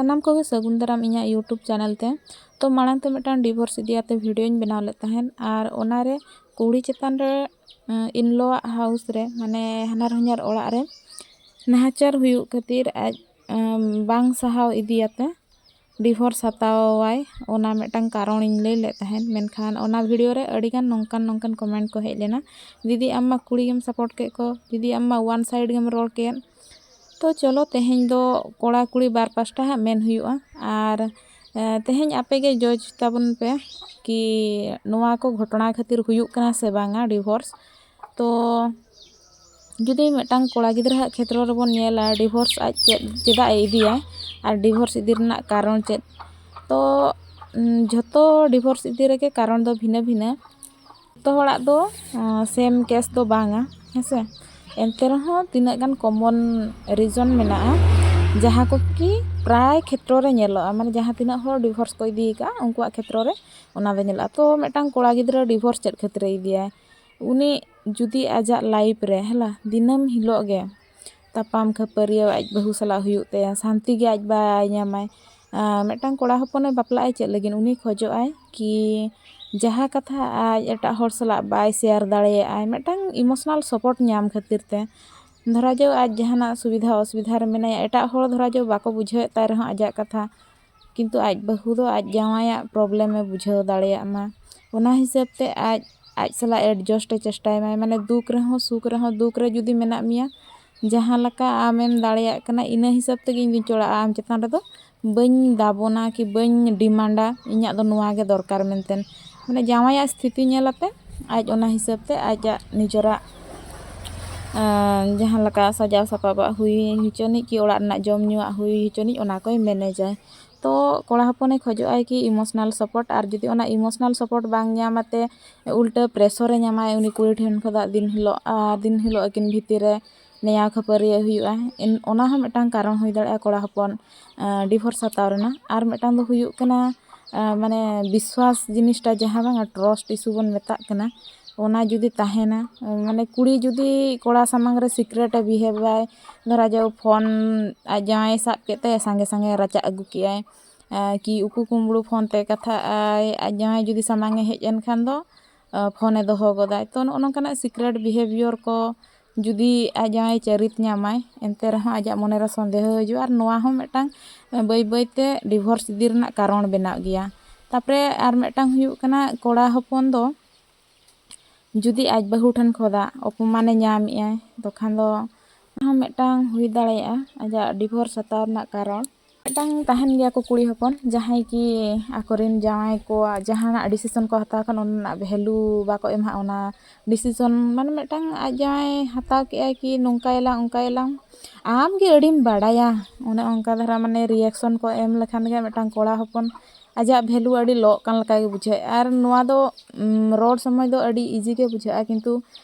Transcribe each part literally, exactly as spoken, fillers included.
ᱥᱟᱱᱟᱢ ᱠᱚᱜᱮ ᱥᱟᱹᱜᱩᱱ ᱫᱟᱨᱟᱢ ᱤᱧᱟᱹᱜ YouTube ᱪᱮᱱᱮᱞ ᱛᱮ᱾ ᱛᱚ ᱢᱟᱲᱟᱝ ᱛᱮ ᱢᱤᱫᱴᱟᱝ ᱰᱤᱵᱷᱳᱨᱥ ᱤᱫᱤ ᱠᱟᱛᱮ ᱵᱷᱤᱰᱤᱭᱳᱧ ᱵᱮᱱᱟᱣ ᱞᱮᱫ ᱛᱟᱦᱮᱸᱫ, ᱟᱨ ᱚᱱᱟᱨᱮ ᱠᱩᱲᱤ ᱪᱮᱛᱟᱱ ᱨᱮ ᱤᱱᱞᱚᱣᱟᱜ ᱦᱟᱣᱩᱥ ᱨᱮ, ᱢᱟᱱᱮ ᱦᱟᱱᱟᱨ ᱦᱚᱧᱟᱨ ᱚᱲᱟᱜ ᱨᱮ ᱱᱟᱦᱟᱪᱟᱨ ᱦᱩᱭᱩᱜ ᱠᱷᱟᱹᱛᱤᱨ ᱟᱡ ᱵᱟᱝ ᱥᱟᱦᱟᱣ ᱤᱫᱤᱭᱟᱛᱮ ᱰᱤᱵᱷᱳᱨᱥ ᱦᱟᱛᱟᱣᱟᱭ, ᱚᱱᱟ ᱢᱤᱫᱴᱟᱝ ᱠᱟᱨᱚᱱᱤᱧ ᱞᱟᱹᱭ ᱞᱮᱫ ᱛᱟᱦᱮᱸᱫ᱾ ᱢᱮᱱᱠᱷᱟᱱ ᱚᱱᱟ ᱵᱷᱤᱰᱤᱭᱳ ᱨᱮ ᱟᱹᱰᱤᱜᱟᱱ ᱱᱚᱝᱠᱟᱱ ᱱᱚᱝᱠᱟᱱ ᱠᱚᱢᱮᱱᱴ ᱠᱚ ᱦᱮᱡ ᱞᱮᱱᱟ, "ᱫᱤᱫᱤ, ᱟᱢ ᱢᱟ ᱠᱩᱲᱤ ᱜᱮᱢ ᱥᱟᱯᱳᱨᱴ ᱠᱮᱫ ᱠᱚ, ᱫᱤᱫᱤ, ᱟᱢ ᱢᱟ ᱳᱣᱟᱱ ᱥᱟᱭᱤᱰ ᱜᱮᱢ ᱨᱚᱲ ᱠᱮᱫ᱾" ᱛᱚ ᱪᱚᱞᱚ, ᱛᱮᱦᱮᱧ ᱫᱚ ᱠᱚᱲᱟ ᱠᱩᱲᱤ ᱵᱟᱨ ᱯᱟᱥᱴᱟ ᱦᱟᱸᱜ ᱢᱮᱱ ᱦᱩᱭᱩᱜᱼᱟ᱾ ᱟᱨ ᱛᱮᱦᱮᱧ ᱟᱯᱮ ᱜᱮ ᱡᱟᱡᱽ ᱛᱟᱵᱚᱱ ᱯᱮ ᱠᱤ ᱱᱚᱣᱟ ᱠᱚ ᱜᱷᱚᱴᱚᱱᱟ ᱠᱷᱟᱹᱛᱤᱨ ᱦᱩᱭᱩᱜ ᱠᱟᱱᱟ ᱥᱮ ᱵᱟᱝᱟ ᱰᱤᱵᱷᱳᱨᱥ᱾ ᱛᱚ ᱡᱩᱫᱤ ᱢᱤᱫᱴᱟᱝ ᱠᱚᱲᱟ ᱜᱤᱫᱽᱨᱟᱹᱣᱟᱜ ᱠᱷᱮᱛᱨᱚ ᱨᱮᱵᱚᱱ ᱧᱮᱞᱟ, ᱰᱤᱵᱷᱳᱨᱥ ᱟᱡ ᱪᱮᱫ, ᱪᱮᱫᱟᱜ ᱮ ᱤᱫᱤᱭᱟ ᱟᱨ ᱰᱤᱵᱷᱳᱨᱥ ᱤᱫᱤ ᱨᱮᱱᱟᱜ ᱠᱟᱨᱚᱱ ᱪᱮᱫ? ᱛᱚ ᱡᱷᱚᱛᱚ ᱰᱤᱵᱷᱳᱨᱥ ᱤᱫᱤ ᱨᱮᱜᱮ ᱠᱟᱨᱚᱱ ᱫᱚ ᱵᱷᱤᱱᱟᱹ ᱵᱷᱤᱱᱟᱹ᱾ ᱡᱷᱚᱛᱚ ᱦᱚᱲᱟᱜ ᱫᱚ ᱥᱮᱢ ᱠᱮᱥ ᱫᱚ ᱵᱟᱝᱟ, ᱦᱮᱸ ᱥᱮ᱾ ᱮᱱᱛᱮ ᱨᱮᱦᱚᱸ ᱛᱤᱱᱟᱹᱜ ᱜᱟᱱ ᱠᱚᱢᱚᱱ ᱨᱤᱡᱚᱱ ᱢᱮᱱᱟᱜᱼᱟ, ᱡᱟᱦᱟᱸ ᱠᱚ ᱠᱤ ᱯᱨᱟᱭ ᱠᱷᱮᱛᱨᱚ ᱨᱮ ᱧᱮᱞᱚᱜᱼᱟ, ᱢᱟᱱᱮ ᱡᱟᱦᱟᱸ ᱛᱤᱱᱟᱹᱜ ᱦᱚᱲ ᱰᱤᱵᱷᱳᱨᱥ ᱠᱚ ᱤᱫᱤ ᱟᱠᱟᱫᱼᱟ, ᱩᱱᱠᱩᱣᱟᱜ ᱠᱷᱮᱛᱨᱚ ᱨᱮ ᱚᱱᱟ ᱫᱚ ᱧᱮᱞᱚᱜᱼᱟ᱾ ᱛᱚ ᱢᱤᱫᱴᱟᱝ ᱠᱚᱲᱟ ᱜᱤᱫᱽᱨᱟᱹ ᱰᱤᱵᱷᱳᱨᱥ ᱪᱮᱫ ᱠᱷᱟᱹᱛᱤᱨ ᱮ ᱤᱫᱤᱭᱟᱭ? ᱩᱱᱤ ᱡᱩᱫᱤ ᱟᱡᱟᱜ ᱞᱟᱭᱤᱯᱷ ᱨᱮ, ᱦᱮᱞᱟ, ᱫᱤᱱᱟᱹᱢ ᱦᱤᱞᱳᱜ ᱜᱮ ᱛᱟᱯᱟᱢ ᱠᱷᱟᱹᱯᱟᱹᱨᱤᱭᱟᱹ ᱟᱡ ᱵᱟᱹᱦᱩ ᱥᱟᱞᱟᱜ ᱦᱩᱭᱩᱜ ᱛᱟᱭᱟ, ᱥᱟᱱᱛᱤ ᱜᱮ ᱟᱡ ᱵᱟᱭ ᱧᱟᱢᱟᱭ᱾ ᱟᱨ ᱢᱤᱫᱴᱟᱝ ᱠᱚᱲᱟ ᱦᱚᱯᱚᱱᱮ ᱵᱟᱯᱞᱟᱜ ᱟᱭ ᱪᱮᱫ ᱞᱟᱹᱜᱤᱫ? ᱩᱱᱤ ᱠᱷᱚᱡᱚᱜ ᱟᱭ ᱠᱤ ᱡᱟᱦᱟᱸ ᱠᱟᱛᱷᱟ ᱟᱡ ᱮᱴᱟᱜ ᱦᱚᱲ ᱥᱟᱞᱟᱜ ᱵᱟᱭ ᱥᱮᱭᱟᱨ ᱫᱟᱲᱮᱭᱟᱜᱼᱟᱭ, ᱢᱤᱫᱴᱟᱝ ᱤᱢᱳᱥᱚᱱᱟᱞ ᱥᱟᱯᱳᱨᱴ ᱧᱟᱢ ᱠᱷᱟᱹᱛᱤᱨ ᱛᱮ᱾ ᱫᱷᱚᱨᱟ ᱡᱟᱣ ᱟᱡ ᱡᱟᱦᱟᱱᱟᱜ ᱥᱩᱵᱤᱫᱷᱟ ᱚᱥᱩᱵᱤᱫᱷᱟ ᱨᱮ ᱢᱮᱱᱟᱭᱟ, ᱮᱴᱟᱜ ᱦᱚᱲ ᱫᱷᱚᱨᱟ ᱡᱟᱣ ᱵᱟᱠᱚ ᱵᱩᱡᱷᱟᱹᱣᱮᱫ ᱛᱟᱭ ᱨᱮᱦᱚᱸ ᱟᱡᱟᱜ ᱠᱟᱛᱷᱟ, ᱠᱤᱱᱛᱩ ᱟᱡ ᱵᱟᱹᱦᱩ ᱫᱚ ᱟᱡ ᱡᱟᱶᱟᱭᱟᱜ ᱯᱨᱚᱵᱞᱮᱢᱮ ᱵᱩᱡᱷᱟᱹᱣ ᱫᱟᱲᱮᱭᱟᱜ ᱢᱟ, ᱚᱱᱟ ᱦᱤᱥᱟᱹᱵ ᱛᱮ ᱟᱡ, ᱟᱡ ᱥᱟᱞᱟᱜ ᱮᱰᱡᱟᱥᱴ ᱮ ᱪᱮᱥᱴᱟᱭ ᱢᱟᱭ᱾ ᱢᱟᱱᱮ ᱫᱩᱠ ᱨᱮᱦᱚᱸ ᱥᱩᱠ ᱨᱮᱦᱚᱸ, ᱫᱩᱠ ᱨᱮ ᱡᱩᱫᱤ ᱢᱮᱱᱟᱜ ᱢᱮᱭᱟ, ᱡᱟᱦᱟᱸ ᱞᱮᱠᱟ ᱟᱢᱮᱢ ᱫᱟᱲᱮᱭᱟᱜ ᱠᱟᱱᱟ, ᱤᱱᱟᱹ ᱦᱤᱥᱟᱹᱵ ᱛᱮᱜᱮ ᱤᱧ ᱫᱩᱧ ᱪᱟᱞᱟᱜᱼᱟ᱾ ᱟᱢ ᱪᱮᱛᱟᱱ ᱨᱮᱫᱚ ᱵᱟᱹᱧ ᱫᱟᱵᱚᱱᱟ ᱠᱤ ᱵᱟᱹᱧ ᱰᱤᱢᱟᱱᱰᱟ, ᱤᱧᱟᱹᱜ ᱫᱚ ᱱᱚᱣᱟ ᱜᱮ ᱫᱚᱨᱠᱟᱨ ᱢᱮᱱᱛᱮ᱾ ᱢᱟᱱᱮ ᱡᱟᱶᱟᱭᱟᱜ ᱥᱛᱷᱤᱛᱤ ᱧᱮᱞ ᱟᱛᱮ ᱟᱡ ᱚᱱᱟ ᱦᱤᱥᱟᱹᱵ ᱛᱮ ᱟᱡᱟᱜ ᱱᱤᱡᱮᱨᱟᱜ, ᱟᱸ, ᱡᱟᱦᱟᱸ ᱞᱮᱠᱟ ᱥᱟᱡᱟᱣ ᱥᱟᱯᱟᱵᱟᱜ ᱦᱩᱭ ᱦᱚᱪᱚᱱᱤᱡ ᱠᱤ ᱚᱲᱟᱜ ᱨᱮᱱᱟᱜ ᱡᱚᱢ ᱧᱩᱣᱟᱜ ᱦᱩᱭ ᱦᱚᱪᱚᱱᱤᱡ, ᱚᱱᱟ ᱠᱚᱭ ᱢᱮᱱᱮᱡᱟᱭ᱾ ᱛᱚ ᱠᱚᱲᱟ ᱦᱚᱯᱚᱱᱮ ᱠᱷᱚᱡᱚᱜᱼᱟᱭ ᱠᱤ ᱤᱢᱳᱥᱚᱱᱟᱞ ᱥᱟᱯᱳᱨᱴ, ᱟᱨ ᱡᱩᱫᱤ ᱚᱱᱟ ᱤᱢᱳᱥᱚᱱᱟᱞ ᱥᱟᱯᱳᱨᱴ ᱵᱟᱝ ᱧᱟᱢ ᱟᱛᱮ ᱩᱞᱴᱟᱹ ᱯᱨᱮᱥᱚᱨᱮ ᱧᱟᱢᱟᱭ ᱩᱱᱤ ᱠᱩᱲᱤ ᱴᱷᱮᱱ ᱠᱷᱚᱱᱟᱜ ᱫᱤᱱ ᱦᱤᱞᱳᱜ, ᱟᱨ ᱫᱤᱱ ᱦᱤᱞᱳᱜ ᱟᱹᱠᱤᱱ ᱵᱷᱤᱛᱤᱨ ᱨᱮ ᱱᱮᱭᱟᱣ ᱠᱷᱟᱹᱯᱟᱹᱨᱤᱭᱟᱹ ᱦᱩᱭᱩᱜᱼᱟ᱾ ᱮᱱ-, ᱚᱱᱟ ᱦᱚᱸ ᱢᱤᱫᱴᱟᱝ ᱠᱟᱨᱚᱱ ᱦᱩᱭ ᱫᱟᱲᱮᱭᱟᱜᱼᱟ ᱠᱚᱲᱟ ᱦᱚᱯᱚᱱ, ᱟᱸ, ᱰᱤᱵᱷᱳᱨᱥ ᱦᱟᱛᱟᱣ ᱨᱮᱱᱟᱜ᱾ ᱟᱨ ᱢᱤᱫᱴᱟᱝ ᱫᱚ ᱦᱩᱭᱩᱜ ᱠᱟᱱᱟ, ᱟᱸ, ᱢᱟᱱᱮ ᱵᱤᱥᱣᱟᱥ ᱡᱤᱱᱤᱥᱴᱟ ᱡᱟᱦᱟᱸ ᱵᱟᱝᱟ ᱴᱨᱟᱥᱴ ᱤᱥᱩ ᱵᱚᱱ ᱢᱮᱛᱟᱜ ᱠᱟᱱᱟ, ᱚᱱᱟ ᱡᱩᱫᱤ ᱛᱟᱦᱮᱱᱟ, ᱢᱟᱱᱮ ᱠᱩᱲᱤ ᱡᱩᱫᱤ ᱠᱚᱲᱟ ᱥᱟᱢᱟᱝ ᱨᱮ ᱥᱤᱠᱨᱮᱴ ᱮ ᱵᱤᱦᱮᱵᱟᱭ, ᱫᱷᱚᱨᱟ ᱡᱟᱣ ᱯᱷᱳᱱ ᱟᱡ ᱡᱟᱶᱟᱭ ᱥᱟᱵ ᱠᱮᱫ ᱛᱟᱭᱟ, ᱥᱟᱸᱜᱮ ᱥᱟᱸᱜᱮ ᱨᱟᱪᱟᱜ ᱟᱹᱜᱩ ᱠᱮᱜᱼᱟᱭ, ᱠᱤ ᱩᱠᱩ ᱠᱩᱢᱵᱽᱲᱩ ᱯᱷᱳᱱ ᱛᱮ ᱠᱟᱛᱷᱟᱜ ᱟᱭ, ᱟᱡ ᱡᱟᱶᱟᱭ ᱡᱩᱫᱤ ᱥᱟᱢᱟᱝ ᱮ ᱦᱮᱡ ᱮᱱ ᱠᱷᱟᱱ ᱫᱚ ᱯᱷᱳᱱ ᱮ ᱫᱚᱦᱚ ᱜᱚᱫᱟᱭ᱾ ᱛᱚ ᱱᱚᱜᱼᱚ ᱱᱚᱝᱠᱟᱱᱟᱜ ᱥᱤᱠᱨᱮᱴ ᱵᱤᱦᱮᱵᱤᱭᱚᱨ ᱠᱚ ᱡᱩᱫᱤ ᱟᱡ ᱡᱟᱶᱟᱭ ᱪᱟᱹᱨᱤᱛ ᱧᱟᱢᱟᱭ, ᱮᱱᱛᱮ ᱨᱮᱦᱚᱸ ᱟᱡᱟᱜ ᱢᱚᱱᱮᱨᱮ ᱥᱚᱱᱫᱮᱦᱚ ᱦᱤᱡᱩᱜᱼᱟ, ᱟᱨ ᱱᱚᱣᱟ ᱦᱚᱸ ᱢᱤᱫᱴᱟᱝ ᱵᱟᱹᱭ ᱵᱟᱹᱭᱛᱮ ᱰᱤᱵᱷᱳᱨᱥ ᱤᱫᱤ ᱨᱮᱱᱟᱜ ᱠᱟᱨᱚᱱ ᱵᱮᱱᱟᱜ ᱜᱮᱭᱟ᱾ ᱛᱟᱨᱯᱚᱨᱮ ᱟᱨ ᱢᱤᱫᱴᱟᱝ ᱦᱩᱭᱩᱜ ᱠᱟᱱᱟ, ᱠᱚᱲᱟ ᱦᱚᱯᱚᱱ ᱫᱚ ᱡᱩᱫᱤ ᱟᱡ ᱵᱟᱹᱦᱩ ᱴᱷᱮᱱ ᱠᱷᱚᱱᱟᱜ ᱚᱯᱚᱢᱟᱱᱮ ᱧᱟᱢᱮᱜᱼᱟᱭ, ᱛᱚᱠᱷᱟᱱ ᱫᱚ ᱚᱱᱟ ᱦᱚᱸ ᱢᱤᱫᱴᱟᱝ ᱦᱩᱭ ᱫᱟᱲᱮᱭᱟᱜᱼᱟ ᱟᱡᱟᱜ ᱰᱤᱵᱷᱳᱨᱥ ᱦᱟᱛᱟᱣ ᱨᱮᱱᱟᱜ ᱠᱟᱨᱚᱱ᱾ ᱢᱤᱫᱴᱟᱝ ᱛᱟᱦᱮᱱ ᱜᱮᱭᱟ ᱠᱚ ᱠᱩᱲᱤ ᱦᱚᱯᱚᱱ, ᱡᱟᱦᱟᱸᱭ ᱠᱤ ᱟᱠᱚᱨᱮᱱ ᱡᱟᱶᱟᱭ ᱠᱚᱣᱟᱜ ᱡᱟᱦᱟᱱᱟᱜ ᱰᱤᱥᱤᱥᱚᱱ ᱠᱚ ᱦᱟᱛᱟᱣ ᱠᱷᱟᱱ, ᱚᱱᱟ ᱨᱮᱱᱟᱜ ᱵᱷᱮᱞᱩ ᱵᱟᱠᱚ ᱮᱢᱟ᱾ ᱚᱱᱟ ᱰᱤᱥᱤᱥᱚᱱ ᱢᱟᱱᱮ ᱢᱤᱫᱴᱟᱝ ᱟᱡ ᱡᱟᱶᱟᱭ ᱦᱟᱛᱟᱣ ᱠᱮᱜᱼᱟᱭ ᱠᱤ ᱱᱚᱝᱠᱟᱭᱟᱞᱟᱝ ᱚᱱᱠᱟᱭᱟᱞᱟᱝ, ᱟᱢ ᱜᱮ ᱟᱹᱰᱤᱢ ᱵᱟᱲᱟᱭᱟ, ᱚᱱᱮ ᱚᱱᱠᱟ ᱫᱷᱟᱨᱟ ᱢᱟᱱᱮ ᱨᱤᱭᱮᱠᱥᱚᱱ ᱠᱚ ᱮᱢ ᱞᱮᱠᱷᱟᱱ ᱜᱮ ᱢᱤᱫᱴᱟᱝ ᱠᱚᱲᱟ ᱦᱚᱯᱚᱱ ᱟᱡᱟᱜ ᱵᱷᱮᱞᱩ ᱟᱹᱰᱤ ᱞᱚᱜ ᱠᱟᱱ ᱞᱮᱠᱟ ᱜᱮ ᱵᱩᱡᱷᱟᱹᱜᱼᱟ᱾ ᱟᱨ ᱱᱚᱣᱟ ᱫᱚ ᱩᱢ, ᱨᱚᱲ ᱥᱚᱢᱚᱭ ᱫᱚ ᱟᱹᱰᱤ ᱤᱡᱤ ᱜᱮ ᱵᱩᱡᱷᱟᱹᱜᱼᱟ, ᱠᱤᱱᱛᱩ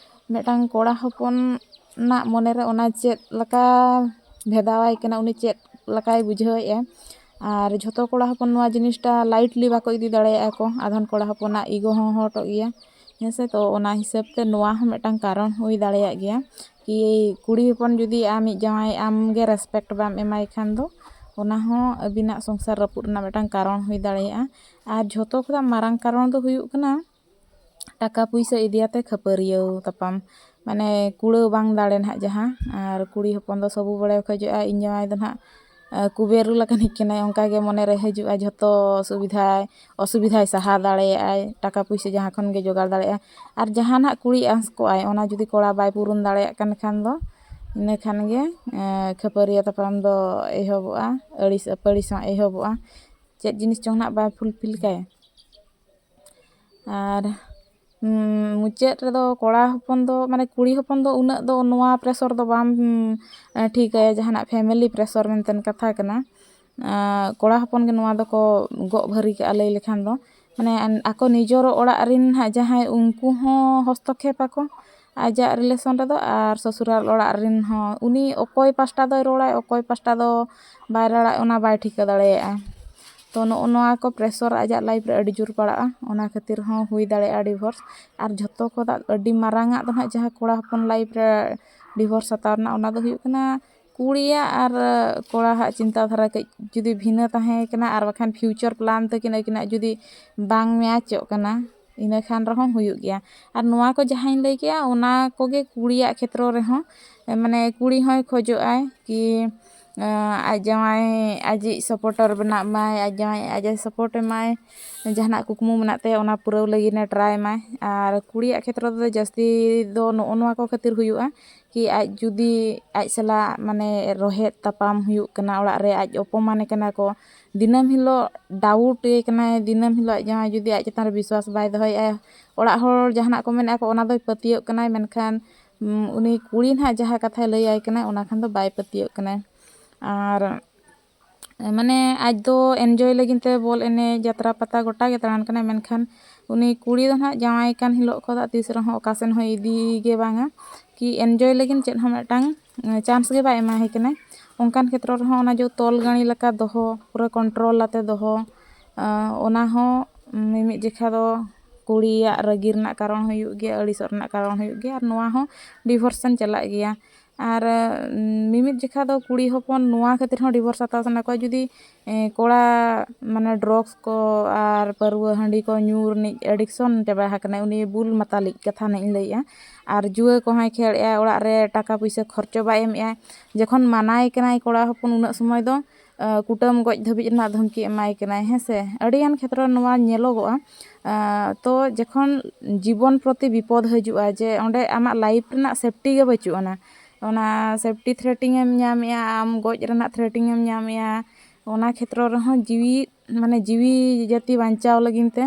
ᱢᱤᱫᱴᱟᱝ ᱠᱚᱲᱟ ᱦᱚᱯᱚᱱᱟᱜ ᱢᱚᱱᱮᱨᱮ ᱚᱱᱟ ᱪᱮᱫ ᱞᱮᱠᱟ ᱵᱷᱮᱫᱟᱣᱟᱭ ᱠᱟᱱᱟ, ᱩᱱᱤ ᱪᱮᱫ ᱞᱮᱠᱟᱭ ᱵᱩᱡᱷᱟᱹᱣᱮᱫᱼᱟ᱾ ᱟᱨ ᱡᱷᱚᱛᱚ ᱠᱚᱲᱟ ᱦᱚᱯᱚᱱ ᱱᱚᱣᱟ ᱡᱤᱱᱤᱥᱴᱟ ᱞᱟᱭᱤᱴᱞᱤ ᱵᱟᱠᱚ ᱤᱫᱤ ᱫᱟᱲᱮᱭᱟᱜᱼᱟ ᱠᱚ, ᱟᱫᱷᱟᱱ ᱠᱚᱲᱟ ᱦᱚᱯᱚᱱᱟᱜ ᱤᱜᱳ ᱦᱚᱸ ᱦᱚᱴᱚᱜ ᱜᱮᱭᱟ, ᱦᱮᱸ ᱥᱮ᱾ ᱛᱚ ᱚᱱᱟ ᱦᱤᱥᱟᱹᱵ ᱛᱮ ᱱᱚᱣᱟ ᱦᱚᱸ ᱢᱤᱫᱴᱟᱝ ᱠᱟᱨᱚᱱ ᱦᱩᱭ ᱫᱟᱲᱮᱭᱟᱜ ᱜᱮᱭᱟ ᱠᱤ ᱠᱩᱲᱤ ᱦᱚᱯᱚᱱ ᱡᱩᱫᱤ ᱟᱢᱤᱡ ᱡᱟᱶᱟᱭ ᱟᱢᱜᱮ ᱨᱮᱥᱯᱮᱠᱴ ᱵᱟᱢ ᱮᱢᱟᱭ ᱠᱷᱟᱱ ᱫᱚ, ᱚᱱᱟ ᱦᱚᱸ ᱟᱹᱵᱤᱱᱟᱜ ᱥᱚᱝᱥᱟᱨ ᱨᱟᱹᱯᱩᱫ ᱨᱮᱱᱟᱜ ᱢᱤᱫᱴᱟᱝ ᱠᱟᱨᱚᱱ ᱦᱩᱭ ᱫᱟᱲᱮᱭᱟᱜᱼᱟ᱾ ᱟᱨ ᱡᱷᱚᱛᱚ ᱠᱷᱚᱱᱟᱜ ᱢᱟᱨᱟᱝ ᱠᱟᱨᱚᱱ ᱫᱚ ᱦᱩᱭᱩᱜ ᱠᱟᱱᱟ ᱴᱟᱠᱟ ᱯᱩᱭᱥᱟᱹ ᱤᱫᱤᱭᱟᱛᱮ ᱠᱷᱟᱹᱯᱟᱹᱨᱤᱭᱟᱹᱣ ᱛᱟᱯᱟᱢ, ᱢᱟᱱᱮ ᱠᱩᱲᱟᱹᱣ ᱵᱟᱝ ᱫᱟᱲᱮ ᱱᱟᱦᱟᱜ ᱡᱟᱦᱟᱸ᱾ ᱟᱨ ᱠᱩᱲᱤ ᱦᱚᱯᱚᱱ ᱫᱚ ᱥᱚᱵᱩ ᱵᱮᱲᱟᱭ ᱠᱷᱚᱡᱚᱜᱼᱟ, ᱤᱧ ᱡᱟᱶᱟᱭ ᱫᱚ ᱱᱟᱦᱟᱜ ᱠᱩᱵᱮᱨ ᱞᱮᱠᱟᱱᱤᱡ ᱠᱟᱱᱟᱭ, ᱚᱱᱠᱟ ᱜᱮ ᱢᱚᱱᱮ ᱨᱮ ᱦᱤᱡᱩᱜᱼᱟ᱾ ᱡᱷᱚᱛᱚ ᱥᱩᱵᱤᱫᱷᱟᱭ ᱚᱥᱩᱵᱤᱫᱷᱟᱭ ᱥᱟᱦᱟ ᱫᱟᱲᱮᱭᱟᱜᱼᱟᱭ, ᱴᱟᱠᱟ ᱯᱩᱭᱥᱟᱹ ᱡᱟᱦᱟᱸ ᱠᱷᱚᱱ ᱜᱮ ᱡᱚᱜᱟᱲ ᱫᱟᱲᱮᱭᱟᱜᱼᱟᱭ᱾ ᱟᱨ ᱡᱟᱦᱟᱱᱟᱜ ᱠᱩᱲᱤ ᱟᱸᱥ ᱠᱚᱜᱼᱟᱭ, ᱚᱱᱟ ᱡᱩᱫᱤ ᱠᱚᱲᱟ ᱵᱟᱭ ᱯᱩᱨᱩᱱ ᱫᱟᱲᱮᱭᱟᱜ ᱠᱟᱱ ᱠᱷᱟᱱ ᱫᱚ, ᱤᱱᱟᱹ ᱠᱷᱟᱱ ᱜᱮ ᱠᱷᱟᱹᱯᱟᱹᱨᱤᱭᱟᱹ ᱛᱟᱯᱟᱢ ᱫᱚ ᱮᱦᱚᱵᱚᱜᱼᱟ, ᱟᱹᱲᱤᱥ ᱟᱹᱯᱟᱹᱲᱤᱥ ᱦᱚᱸ ᱮᱦᱚᱵᱚᱜᱼᱟ᱾ ᱪᱮᱫ ᱡᱤᱱᱤᱥ ᱪᱚᱝ ᱱᱟᱦᱟᱜ ᱵᱟᱭ ᱯᱷᱩᱞᱯᱷᱤᱞ ᱠᱟᱭ᱾ ᱟᱨ ᱢᱩᱪᱟᱹᱫ ᱨᱮᱫᱚ ᱠᱚᱲᱟ ᱦᱚᱯᱚᱱ ᱫᱚ, ᱢᱟᱱᱮ ᱠᱩᱲᱤ ᱦᱚᱯᱚᱱ ᱫᱚ ᱩᱱᱟᱹᱜ ᱫᱚ ᱱᱚᱣᱟ ᱯᱨᱮᱥᱚᱨ ᱫᱚ ᱵᱟᱢ ᱴᱷᱤᱠᱟᱭᱟ, ᱡᱟᱦᱟᱱᱟᱜ ᱯᱷᱮᱢᱮᱞᱤ ᱯᱨᱮᱥᱚᱨ ᱢᱮᱱᱛᱮ ᱠᱟᱛᱷᱟ ᱠᱟᱱᱟ᱾ ᱠᱚᱲᱟ ᱦᱚᱯᱚᱱ ᱜᱮ ᱱᱚᱣᱟ ᱫᱚᱠᱚ ᱜᱚᱜ ᱵᱷᱟᱹᱨᱤ ᱠᱟᱜᱼᱟ ᱞᱟᱹᱭ ᱞᱮᱠᱷᱟᱱ ᱫᱚ, ᱢᱟᱱᱮ ᱟᱠᱚ ᱱᱤᱡᱚᱨ ᱚᱲᱟᱜ ᱨᱮᱱ ᱦᱟᱸᱜ ᱡᱟᱦᱟᱸᱭ, ᱩᱱᱠᱩ ᱦᱚᱸ ᱦᱚᱥᱛᱚᱠᱷᱮᱯ ᱟᱠᱚ ᱟᱡᱟᱜ ᱨᱤᱞᱮᱥᱚᱱ ᱨᱮᱫᱚ, ᱟᱨ ᱥᱚᱥᱩᱨᱟᱞ ᱚᱲᱟᱜ ᱨᱮᱱ ᱦᱚᱸ᱾ ᱩᱱᱤ ᱚᱠᱚᱭ ᱯᱟᱥᱴᱟ ᱫᱚᱭ ᱨᱚᱲᱟᱭ, ᱚᱠᱚᱭ ᱯᱟᱥᱴᱟ ᱫᱚ ᱵᱟᱭ ᱨᱚᱲᱟᱭ, ᱚᱱᱟ ᱵᱟᱭ ᱴᱷᱤᱠᱟᱹ ᱫᱟᱲᱮᱭᱟᱜᱼᱟ᱾ ᱛᱚ ᱱᱚᱜᱼᱚ ᱱᱚᱣᱟ ᱠᱚ pressure ᱟᱡᱟᱜ life ᱨᱮ ᱟᱹᱰᱤ ᱡᱳᱨ ᱯᱟᱲᱟᱜᱼᱟ, ᱚᱱᱟ ᱠᱷᱟᱹᱛᱤᱨ ᱦᱚᱸ ᱦᱩᱭ ᱫᱟᱲᱮᱭᱟᱜᱼᱟ divorce᱾ ᱟᱨ ᱡᱷᱚᱛᱚ ᱠᱷᱚᱱᱟᱜ ᱟᱹᱰᱤ ᱢᱟᱨᱟᱝ ᱟᱜ ᱫᱚ ᱱᱟᱦᱟᱜ ᱡᱟᱦᱟᱸ ᱠᱚᱲᱟ ᱦᱚᱯᱚᱱ life ᱨᱮ divorce ᱦᱟᱛᱟᱣ ᱨᱮᱱᱟᱜ, ᱚᱱᱟ ᱫᱚ ᱦᱩᱭᱩᱜ ᱠᱟᱱᱟ ᱠᱩᱲᱤᱭᱟᱜ ᱟᱨ ᱠᱚᱲᱟ ᱦᱟᱜ ᱪᱤᱱᱛᱟᱹ ᱫᱷᱟᱨᱟ ᱠᱟᱹᱡ ᱡᱩᱫᱤ ᱵᱷᱤᱱᱟᱹ ᱛᱟᱦᱮᱸ ᱠᱟᱱᱟ, ᱟᱨ ᱵᱟᱠᱷᱟᱱ future plan ᱛᱟᱹᱠᱤᱱ ᱟᱹᱠᱤᱱᱟᱜ ᱡᱩᱫᱤ ᱵᱟᱝ ᱢᱮᱪᱚᱜ ᱠᱟᱱᱟ, ᱤᱱᱟᱹ ᱠᱷᱟᱱ ᱨᱮᱦᱚᱸ ᱦᱩᱭᱩᱜ ᱜᱮᱭᱟ᱾ ᱟᱨ ᱱᱚᱣᱟ ᱠᱚ ᱡᱟᱦᱟᱸᱧ ᱞᱟᱹᱭ ᱠᱮᱜᱼᱟ, ᱚᱱᱟ ᱠᱚᱜᱮ ᱠᱩᱲᱤᱭᱟᱜ ᱠᱷᱮᱛᱨᱚ ᱨᱮᱦᱚᱸ, ᱢᱟᱱᱮ ᱠᱩᱲᱤ ᱦᱚᱸᱭ ᱠᱷᱚᱡᱚᱜ ᱟᱭ ᱠᱤ, ᱟᱸ, ᱟᱡ ᱡᱟᱶᱟᱭ ᱟᱡᱤᱡ supporter ᱵᱮᱱᱟᱜ ᱢᱟᱭ, ᱟᱡ ᱡᱟᱶᱟᱭ ᱟᱡ ᱮ support ᱮᱢᱟᱭ, ᱡᱟᱦᱟᱱᱟᱜ ᱠᱩᱠᱢᱩ ᱢᱮᱱᱟᱜ ᱛᱟᱭᱟ ᱚᱱᱟ ᱯᱩᱨᱟᱹᱣ ᱞᱟᱹᱜᱤᱫ ᱮ try ᱢᱟᱭ᱾ ᱟᱨ ᱠᱩᱲᱤᱭᱟᱜ ᱠᱷᱮᱛᱨᱚ ᱨᱮᱫᱚ ᱡᱟᱹᱥᱛᱤ ᱫᱚ ᱱᱚᱜᱼᱚ ᱱᱚᱣᱟ ᱠᱚ ᱠᱷᱟᱹᱛᱤᱨ ᱦᱩᱭᱩᱜᱼᱟ ᱠᱤ ᱟᱡ ᱡᱩᱫᱤ ᱟᱡ ᱥᱟᱞᱟᱜ ᱢᱟᱱᱮ ᱨᱚᱦᱮᱫ ᱛᱟᱯᱟᱢ ᱦᱩᱭᱩᱜ ᱠᱟᱱᱟ, ᱚᱲᱟᱜ ᱨᱮ ᱟᱡ ᱚᱯᱚᱢᱟᱱᱮ ᱠᱟᱱᱟ ᱠᱚ, ᱫᱤᱱᱟᱹᱢ ᱦᱤᱞᱳᱜ doubt ᱮ ᱠᱟᱱᱟᱭ, ᱫᱤᱱᱟᱹᱢ ᱦᱤᱞᱳᱜ ᱟᱡ ᱡᱟᱶᱟᱭ ᱡᱩᱫᱤ ᱟᱡ ᱪᱮᱛᱟᱱ ᱨᱮ ᱵᱤᱥᱣᱟᱥ ᱵᱟᱭ ᱫᱚᱦᱚᱭᱮᱫᱼᱟ, ᱚᱲᱟᱜ ᱦᱚᱲ ᱡᱟᱦᱟᱱᱟᱜ ᱠᱚ ᱢᱮᱱᱮᱫᱼᱟ ᱠᱚ ᱚᱱᱟ ᱫᱚᱭ ᱯᱟᱹᱛᱭᱟᱹᱜ ᱠᱟᱱᱟᱭ, ᱢᱮᱱᱠᱷᱟᱱ ᱩᱱᱤ ᱠᱩᱲᱤ ᱱᱟᱦᱟᱜ ᱡᱟᱦᱟᱸ ᱠᱟᱛᱷᱟᱭ ᱞᱟᱹᱭᱟᱭ ᱠᱟᱱᱟ ᱚᱱᱟ ᱠᱷᱟᱱ ᱫᱚ ᱵᱟᱭ ᱯᱟᱹᱛᱭᱟᱹᱜ ᱠᱟᱱᱟᱭ᱾ ᱟᱨ ᱢᱟᱱᱮ ᱟᱡ ᱫᱚ enjoy ᱞᱟᱹᱜᱤᱫ ᱛᱮ ᱵᱚᱞ ᱮᱱᱮᱡ, ᱡᱟᱛᱨᱟ ᱯᱟᱛᱟ ᱜᱚᱴᱟ ᱜᱮ ᱫᱟᱬᱟᱱ ᱠᱟᱱᱟᱭ, ᱢᱮᱱᱠᱷᱟᱱ ᱩᱱᱤ ᱠᱩᱲᱤ ᱫᱚ ᱱᱟᱦᱟᱜ ᱡᱟᱶᱟᱭ ᱠᱟᱱ ᱦᱤᱞᱳᱜ ᱠᱷᱚᱱ ᱫᱚ ᱛᱤᱥ ᱨᱮᱦᱚᱸ ᱚᱠᱟ ᱥᱮᱱ ᱦᱚᱸ ᱤᱫᱤ ᱜᱮ ᱵᱟᱝᱟ, ᱠᱤ enjoy ᱞᱟᱹᱜᱤᱫ ᱪᱮᱫ ᱦᱚᱸ ᱢᱤᱫᱴᱟᱝ chance ᱜᱮ ᱵᱟᱭ ᱮᱢᱟᱭ ᱠᱟᱱᱟᱭ᱾ ᱚᱱᱠᱟᱱ ᱠᱷᱮᱛᱨᱚ ᱨᱮᱦᱚᱸ ᱚᱱᱟ ᱡᱮ ᱛᱚᱞ ᱜᱟᱹᱬᱤ ᱞᱮᱠᱟ ᱫᱚᱦᱚ, ᱯᱩᱨᱟᱹ control ᱟᱛᱮ ᱫᱚᱦᱚ, ᱟᱸ, ᱚᱱᱟ ᱦᱚᱸ ᱢᱤᱢᱤᱫ ᱡᱮᱠᱷᱟ ᱫᱚ ᱠᱩᱲᱤᱭᱟᱜ ᱨᱟᱹᱜᱤ ᱨᱮᱱᱟᱜ ᱠᱟᱨᱚᱱ ᱦᱩᱭᱩᱜ ᱜᱮᱭᱟ, ᱟᱹᱲᱤᱥᱚᱜ ᱨᱮᱱᱟᱜ ᱠᱟᱨᱚᱱ ᱦᱩᱭᱩᱜ ᱜᱮᱭᱟ, ᱟᱨ ᱱᱚᱣᱟ ᱦᱚᱸ divorce ᱥᱮᱱ ᱪᱟᱞᱟᱜ ᱜᱮᱭᱟ᱾ ᱟᱨ, ᱩᱢ, ᱢᱤᱢᱤᱫ ᱡᱮᱠᱷᱟ ᱫᱚ ᱠᱩᱲᱤ ᱦᱚᱯᱚᱱ ᱱᱚᱣᱟ ᱠᱷᱟᱹᱛᱤᱨ ᱦᱚᱸ divorce ᱦᱟᱛᱟᱣ ᱥᱟᱱᱟ ᱠᱚᱣᱟ, ᱡᱩᱫᱤ, ᱮ, ᱠᱚᱲᱟ ᱢᱟᱱᱮ drugs ᱠᱚ ᱟᱨ ᱯᱟᱹᱨᱣᱟᱹ ᱦᱟᱺᱰᱤ ᱠᱚ ᱧᱩ ᱨᱤᱱᱤᱡ addiction ᱪᱟᱵᱟ ᱟᱠᱟᱱᱟᱭ, ᱩᱱᱤ ᱵᱩᱞ ᱢᱟᱛᱟᱞᱤᱡ ᱠᱟᱛᱷᱟ ᱱᱟᱜ ᱤᱧ ᱞᱟᱹᱭᱮᱜᱼᱟ, ᱟᱨ ᱡᱩᱣᱟᱹ ᱠᱚᱦᱚᱸᱭ ᱠᱷᱮᱞᱮᱜᱼᱟ, ᱚᱲᱟᱜ ᱨᱮ ᱴᱟᱠᱟ ᱯᱩᱭᱥᱟᱹ ᱠᱷᱚᱨᱪᱚ ᱵᱟᱭ ᱮᱢᱮᱜᱼᱟ, ᱡᱚᱠᱷᱚᱱ ᱢᱟᱱᱟᱭ ᱠᱟᱱᱟᱭ ᱠᱚᱲᱟ ᱦᱚᱯᱚᱱ ᱩᱱᱟᱹᱜ ᱥᱚᱢᱚᱭ ᱫᱚ ᱟᱸ, ᱠᱩᱴᱟᱹᱢ ᱜᱚᱡ ᱫᱷᱟᱹᱵᱤᱡ ᱨᱮᱱᱟᱜ ᱫᱷᱚᱢᱠᱤ ᱮᱢᱟᱭ ᱠᱟᱱᱟᱭ, ᱦᱮᱸ ᱥᱮ᱾ ᱟᱹᱰᱤᱜᱟᱱ ᱠᱷᱮᱛᱨᱚ ᱨᱮ ᱱᱚᱣᱟ ᱧᱮᱞᱚᱜᱚᱜᱼᱟ᱾ ᱟᱸ, ᱛᱚ ᱡᱚᱠᱷᱚᱱ ᱡᱤᱵᱚᱱ ᱯᱨᱚᱛᱤ ᱵᱤᱯᱚᱫ ᱦᱤᱡᱩᱜᱼᱟ, ᱡᱮ ᱚᱸᱰᱮ ᱟᱢᱟᱜ life ᱨᱮᱱᱟᱜ safety ᱜᱮ ᱵᱟᱹᱪᱩᱜ ᱟᱱᱟ, ᱚᱱᱟ safety threatening ᱮᱢ ᱧᱟᱢᱮᱜᱼᱟ, ᱟᱢ ᱜᱚᱡ ᱨᱮᱱᱟᱜ threatening ᱮᱢ ᱧᱟᱢᱮᱜᱼᱟ, ᱚᱱᱟ ᱠᱷᱮᱛᱨᱚ ᱨᱮᱦᱚᱸ ᱡᱤᱣᱤ, ᱢᱟᱱᱮ ᱡᱤᱣᱤ ᱡᱟᱹᱛᱤ ᱵᱟᱧᱪᱟᱣ ᱞᱟᱹᱜᱤᱫ ᱛᱮ,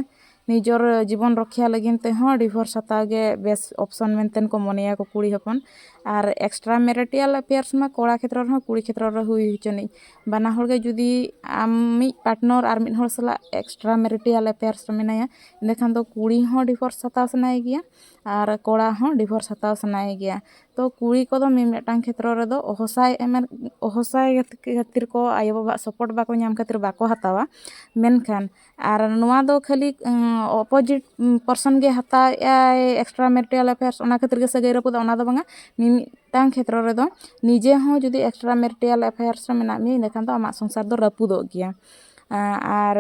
ᱱᱤᱡᱚᱨ ᱡᱤᱵᱚᱱ ᱨᱚᱠᱷᱭᱟ ᱞᱟᱹᱜᱤᱫ ᱛᱮᱦᱚᱸ divorce ᱦᱟᱛᱟᱣ ᱜᱮ ᱵᱮᱥ option ᱢᱮᱱᱛᱮ ᱠᱚ ᱢᱚᱱᱮᱭᱟᱠᱚ ᱠᱩᱲᱤ ᱦᱚᱯᱚᱱ᱾ ᱟᱨ extra marital affairs ᱢᱟ ᱠᱚᱲᱟ ᱠᱷᱮᱛᱨᱚ ᱨᱮᱦᱚᱸ ᱠᱩᱲᱤ ᱠᱷᱮᱛᱨᱚ ᱨᱮ ᱦᱩᱭ ᱦᱚᱪᱚᱱᱤᱡ, ᱵᱟᱱᱟ ᱦᱚᱲ ᱜᱮ ᱡᱩᱫᱤ ᱟᱢᱤᱡ partner ᱟᱨ ᱢᱤᱫ ᱦᱚᱲ ᱥᱟᱞᱟᱜ extra marital affairs ᱨᱮ ᱢᱮᱱᱟᱭᱟ, ᱮᱸᱰᱮᱠᱷᱟᱱ ᱫᱚ ᱠᱩᱲᱤ ᱦᱚᱸ divorce ᱦᱟᱛᱟᱣ ᱥᱟᱱᱟᱭᱮ ᱜᱮᱭᱟ ᱟᱨ ᱠᱚᱲᱟ ᱦᱚᱸ divorce ᱦᱟᱛᱟᱣ ᱥᱟᱱᱟᱭᱮ ᱜᱮᱭᱟ᱾ ᱛᱚ ᱠᱩᱲᱤ ᱠᱚᱫᱚ ᱢᱤᱢᱤᱫᱴᱟᱝ ᱠᱷᱮᱛᱨᱚ ᱨᱮᱫᱚ ᱚᱦᱚᱥᱟᱭ ᱮᱢ ᱠᱷᱟᱹᱛᱤᱨ ᱠᱚ ᱟᱭᱳᱼᱵᱟᱵᱟᱣᱟᱜ support ᱵᱟᱠᱚ ᱧᱟᱢ ᱠᱷᱟᱹᱛᱤᱨ ᱵᱟᱠᱚ ᱦᱟᱛᱟᱣᱟ᱾ ᱢᱮᱱᱠᱷᱟᱱ ᱟᱨ ᱱᱚᱣᱟ ᱫᱚ ᱠᱷᱟᱹᱞᱤ, ᱩᱸ, opposite person ᱜᱮ ᱦᱟᱛᱟᱣᱮᱫᱼᱟᱭ extra marital affairs, ᱚᱱᱟ ᱠᱷᱟᱹᱛᱤᱨ ᱜᱮ ᱥᱟᱹᱜᱟᱹᱭ ᱨᱟᱹᱯᱩᱫᱚᱜᱼᱟ, ᱚᱱᱟ ᱫᱚ ᱵᱟᱝᱟ᱾ ᱢᱤᱢᱤᱫᱴᱟᱝ ᱠᱷᱮᱛᱨᱚ ᱨᱮᱫᱚ ᱱᱤᱡᱮ ᱦᱚᱸ ᱡᱩᱫᱤ extra marital affairs ᱨᱮ ᱢᱮᱱᱟᱜ ᱢᱮᱭᱟ, ᱤᱱᱟᱹᱠᱷᱟᱱ ᱫᱚ ᱟᱢᱟᱜ ᱥᱚᱝᱥᱟᱨ ᱫᱚ ᱨᱟᱹᱯᱩᱫᱚᱜ ᱜᱮᱭᱟ᱾ ᱟᱨ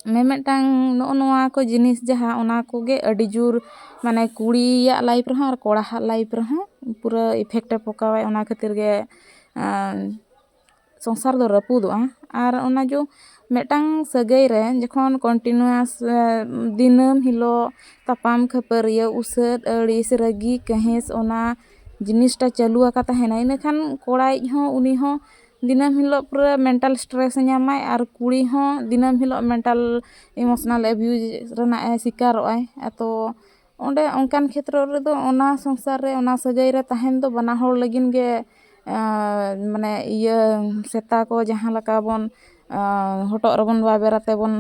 ᱢᱤᱢᱤᱫᱴᱟᱝ ᱱᱚᱜᱼᱚ ᱱᱚᱣᱟ ᱠᱚ ᱡᱤᱱᱤᱥ ᱡᱟᱦᱟᱸ, ᱚᱱᱟ ᱠᱚᱜᱮ ᱟᱹᱰᱤ ᱡᱳᱨ, ᱢᱟᱱᱮ, ᱠᱩᱲᱤᱭᱟᱜ life ᱨᱮᱦᱚᱸ ᱟᱨ ᱠᱚᱲᱟᱣᱟᱜ life ᱨᱮᱦᱚᱸ ᱯᱩᱨᱟᱹ effect ᱮ ᱯᱚᱠᱟᱣᱟᱭ᱾ ᱚᱱᱟ ᱠᱷᱟᱹᱛᱤᱨ ᱜᱮ, ᱟᱸ, ᱥᱚᱝᱥᱟᱨ ᱫᱚ ᱨᱟᱹᱯᱩᱫᱚᱜᱼᱟ᱾ ᱟᱨ ᱚᱱᱟ ᱡᱚ ᱢᱤᱫᱴᱟᱝ ᱥᱟᱹᱜᱟᱹᱭ ᱨᱮ ᱡᱚᱠᱷᱚᱱ continuous, ᱮ, ᱫᱤᱱᱟᱹᱢ ᱦᱤᱞᱳᱜ ᱛᱟᱯᱟᱢ ᱠᱷᱟᱹᱯᱟᱹᱨᱤᱭᱟᱹ, ᱩᱥᱟᱹᱫ, ᱟᱹᱲᱤᱥ, ᱨᱟᱹᱜᱤ, ᱠᱟᱹᱦᱤᱥ, ᱚᱱᱟ ᱡᱤᱱᱤᱥᱴᱟ ᱪᱟᱹᱞᱩ ᱟᱠᱟ ᱛᱟᱦᱮᱱᱟ, ᱤᱱᱟᱹᱠᱷᱟᱱ ᱠᱚᱲᱟᱭᱤᱡ ᱦᱚᱸ, ᱩᱱᱤ ᱦᱚᱸ ᱫᱤᱱᱟᱹᱢ ᱦᱤᱞᱳᱜ ᱯᱩᱨᱟᱹ mental stress ᱮ ᱧᱟᱢᱟᱭ ᱟᱨ ᱠᱩᱲᱤ ᱦᱚᱸ ᱫᱤᱱᱟᱹᱢ ᱦᱤᱞᱳᱜ mental emotional abuse ᱨᱮᱱᱟᱜ ᱮ ᱥᱤᱠᱟᱨᱚᱜᱼᱟᱭ᱾ ᱛᱚ ᱚᱸᱰᱮ ᱚᱱᱠᱟᱱ ᱠᱷᱮᱛᱨᱚ ᱨᱮᱫᱚ ᱚᱱᱟ ᱥᱚᱝᱥᱟᱨ ᱨᱮ, ᱚᱱᱟ ᱥᱟᱹᱜᱟᱹᱭ ᱨᱮ ᱛᱟᱦᱮᱱ ᱫᱚ ᱵᱟᱱᱟ ᱦᱚᱲ ᱞᱟᱹᱜᱤᱫ ᱜᱮ, ᱟᱸ, ᱢᱟᱱᱮ, ᱤᱭᱟᱹ, ᱥᱮᱛᱟ ᱠᱚ ᱡᱟᱦᱟᱸ ᱞᱮᱠᱟ ᱵᱚᱱ, ᱟᱸ, ᱦᱚᱴᱚᱜ ᱨᱮᱵᱚᱱ ᱵᱟᱵᱮᱨ ᱟᱛᱮ ᱵᱚᱱ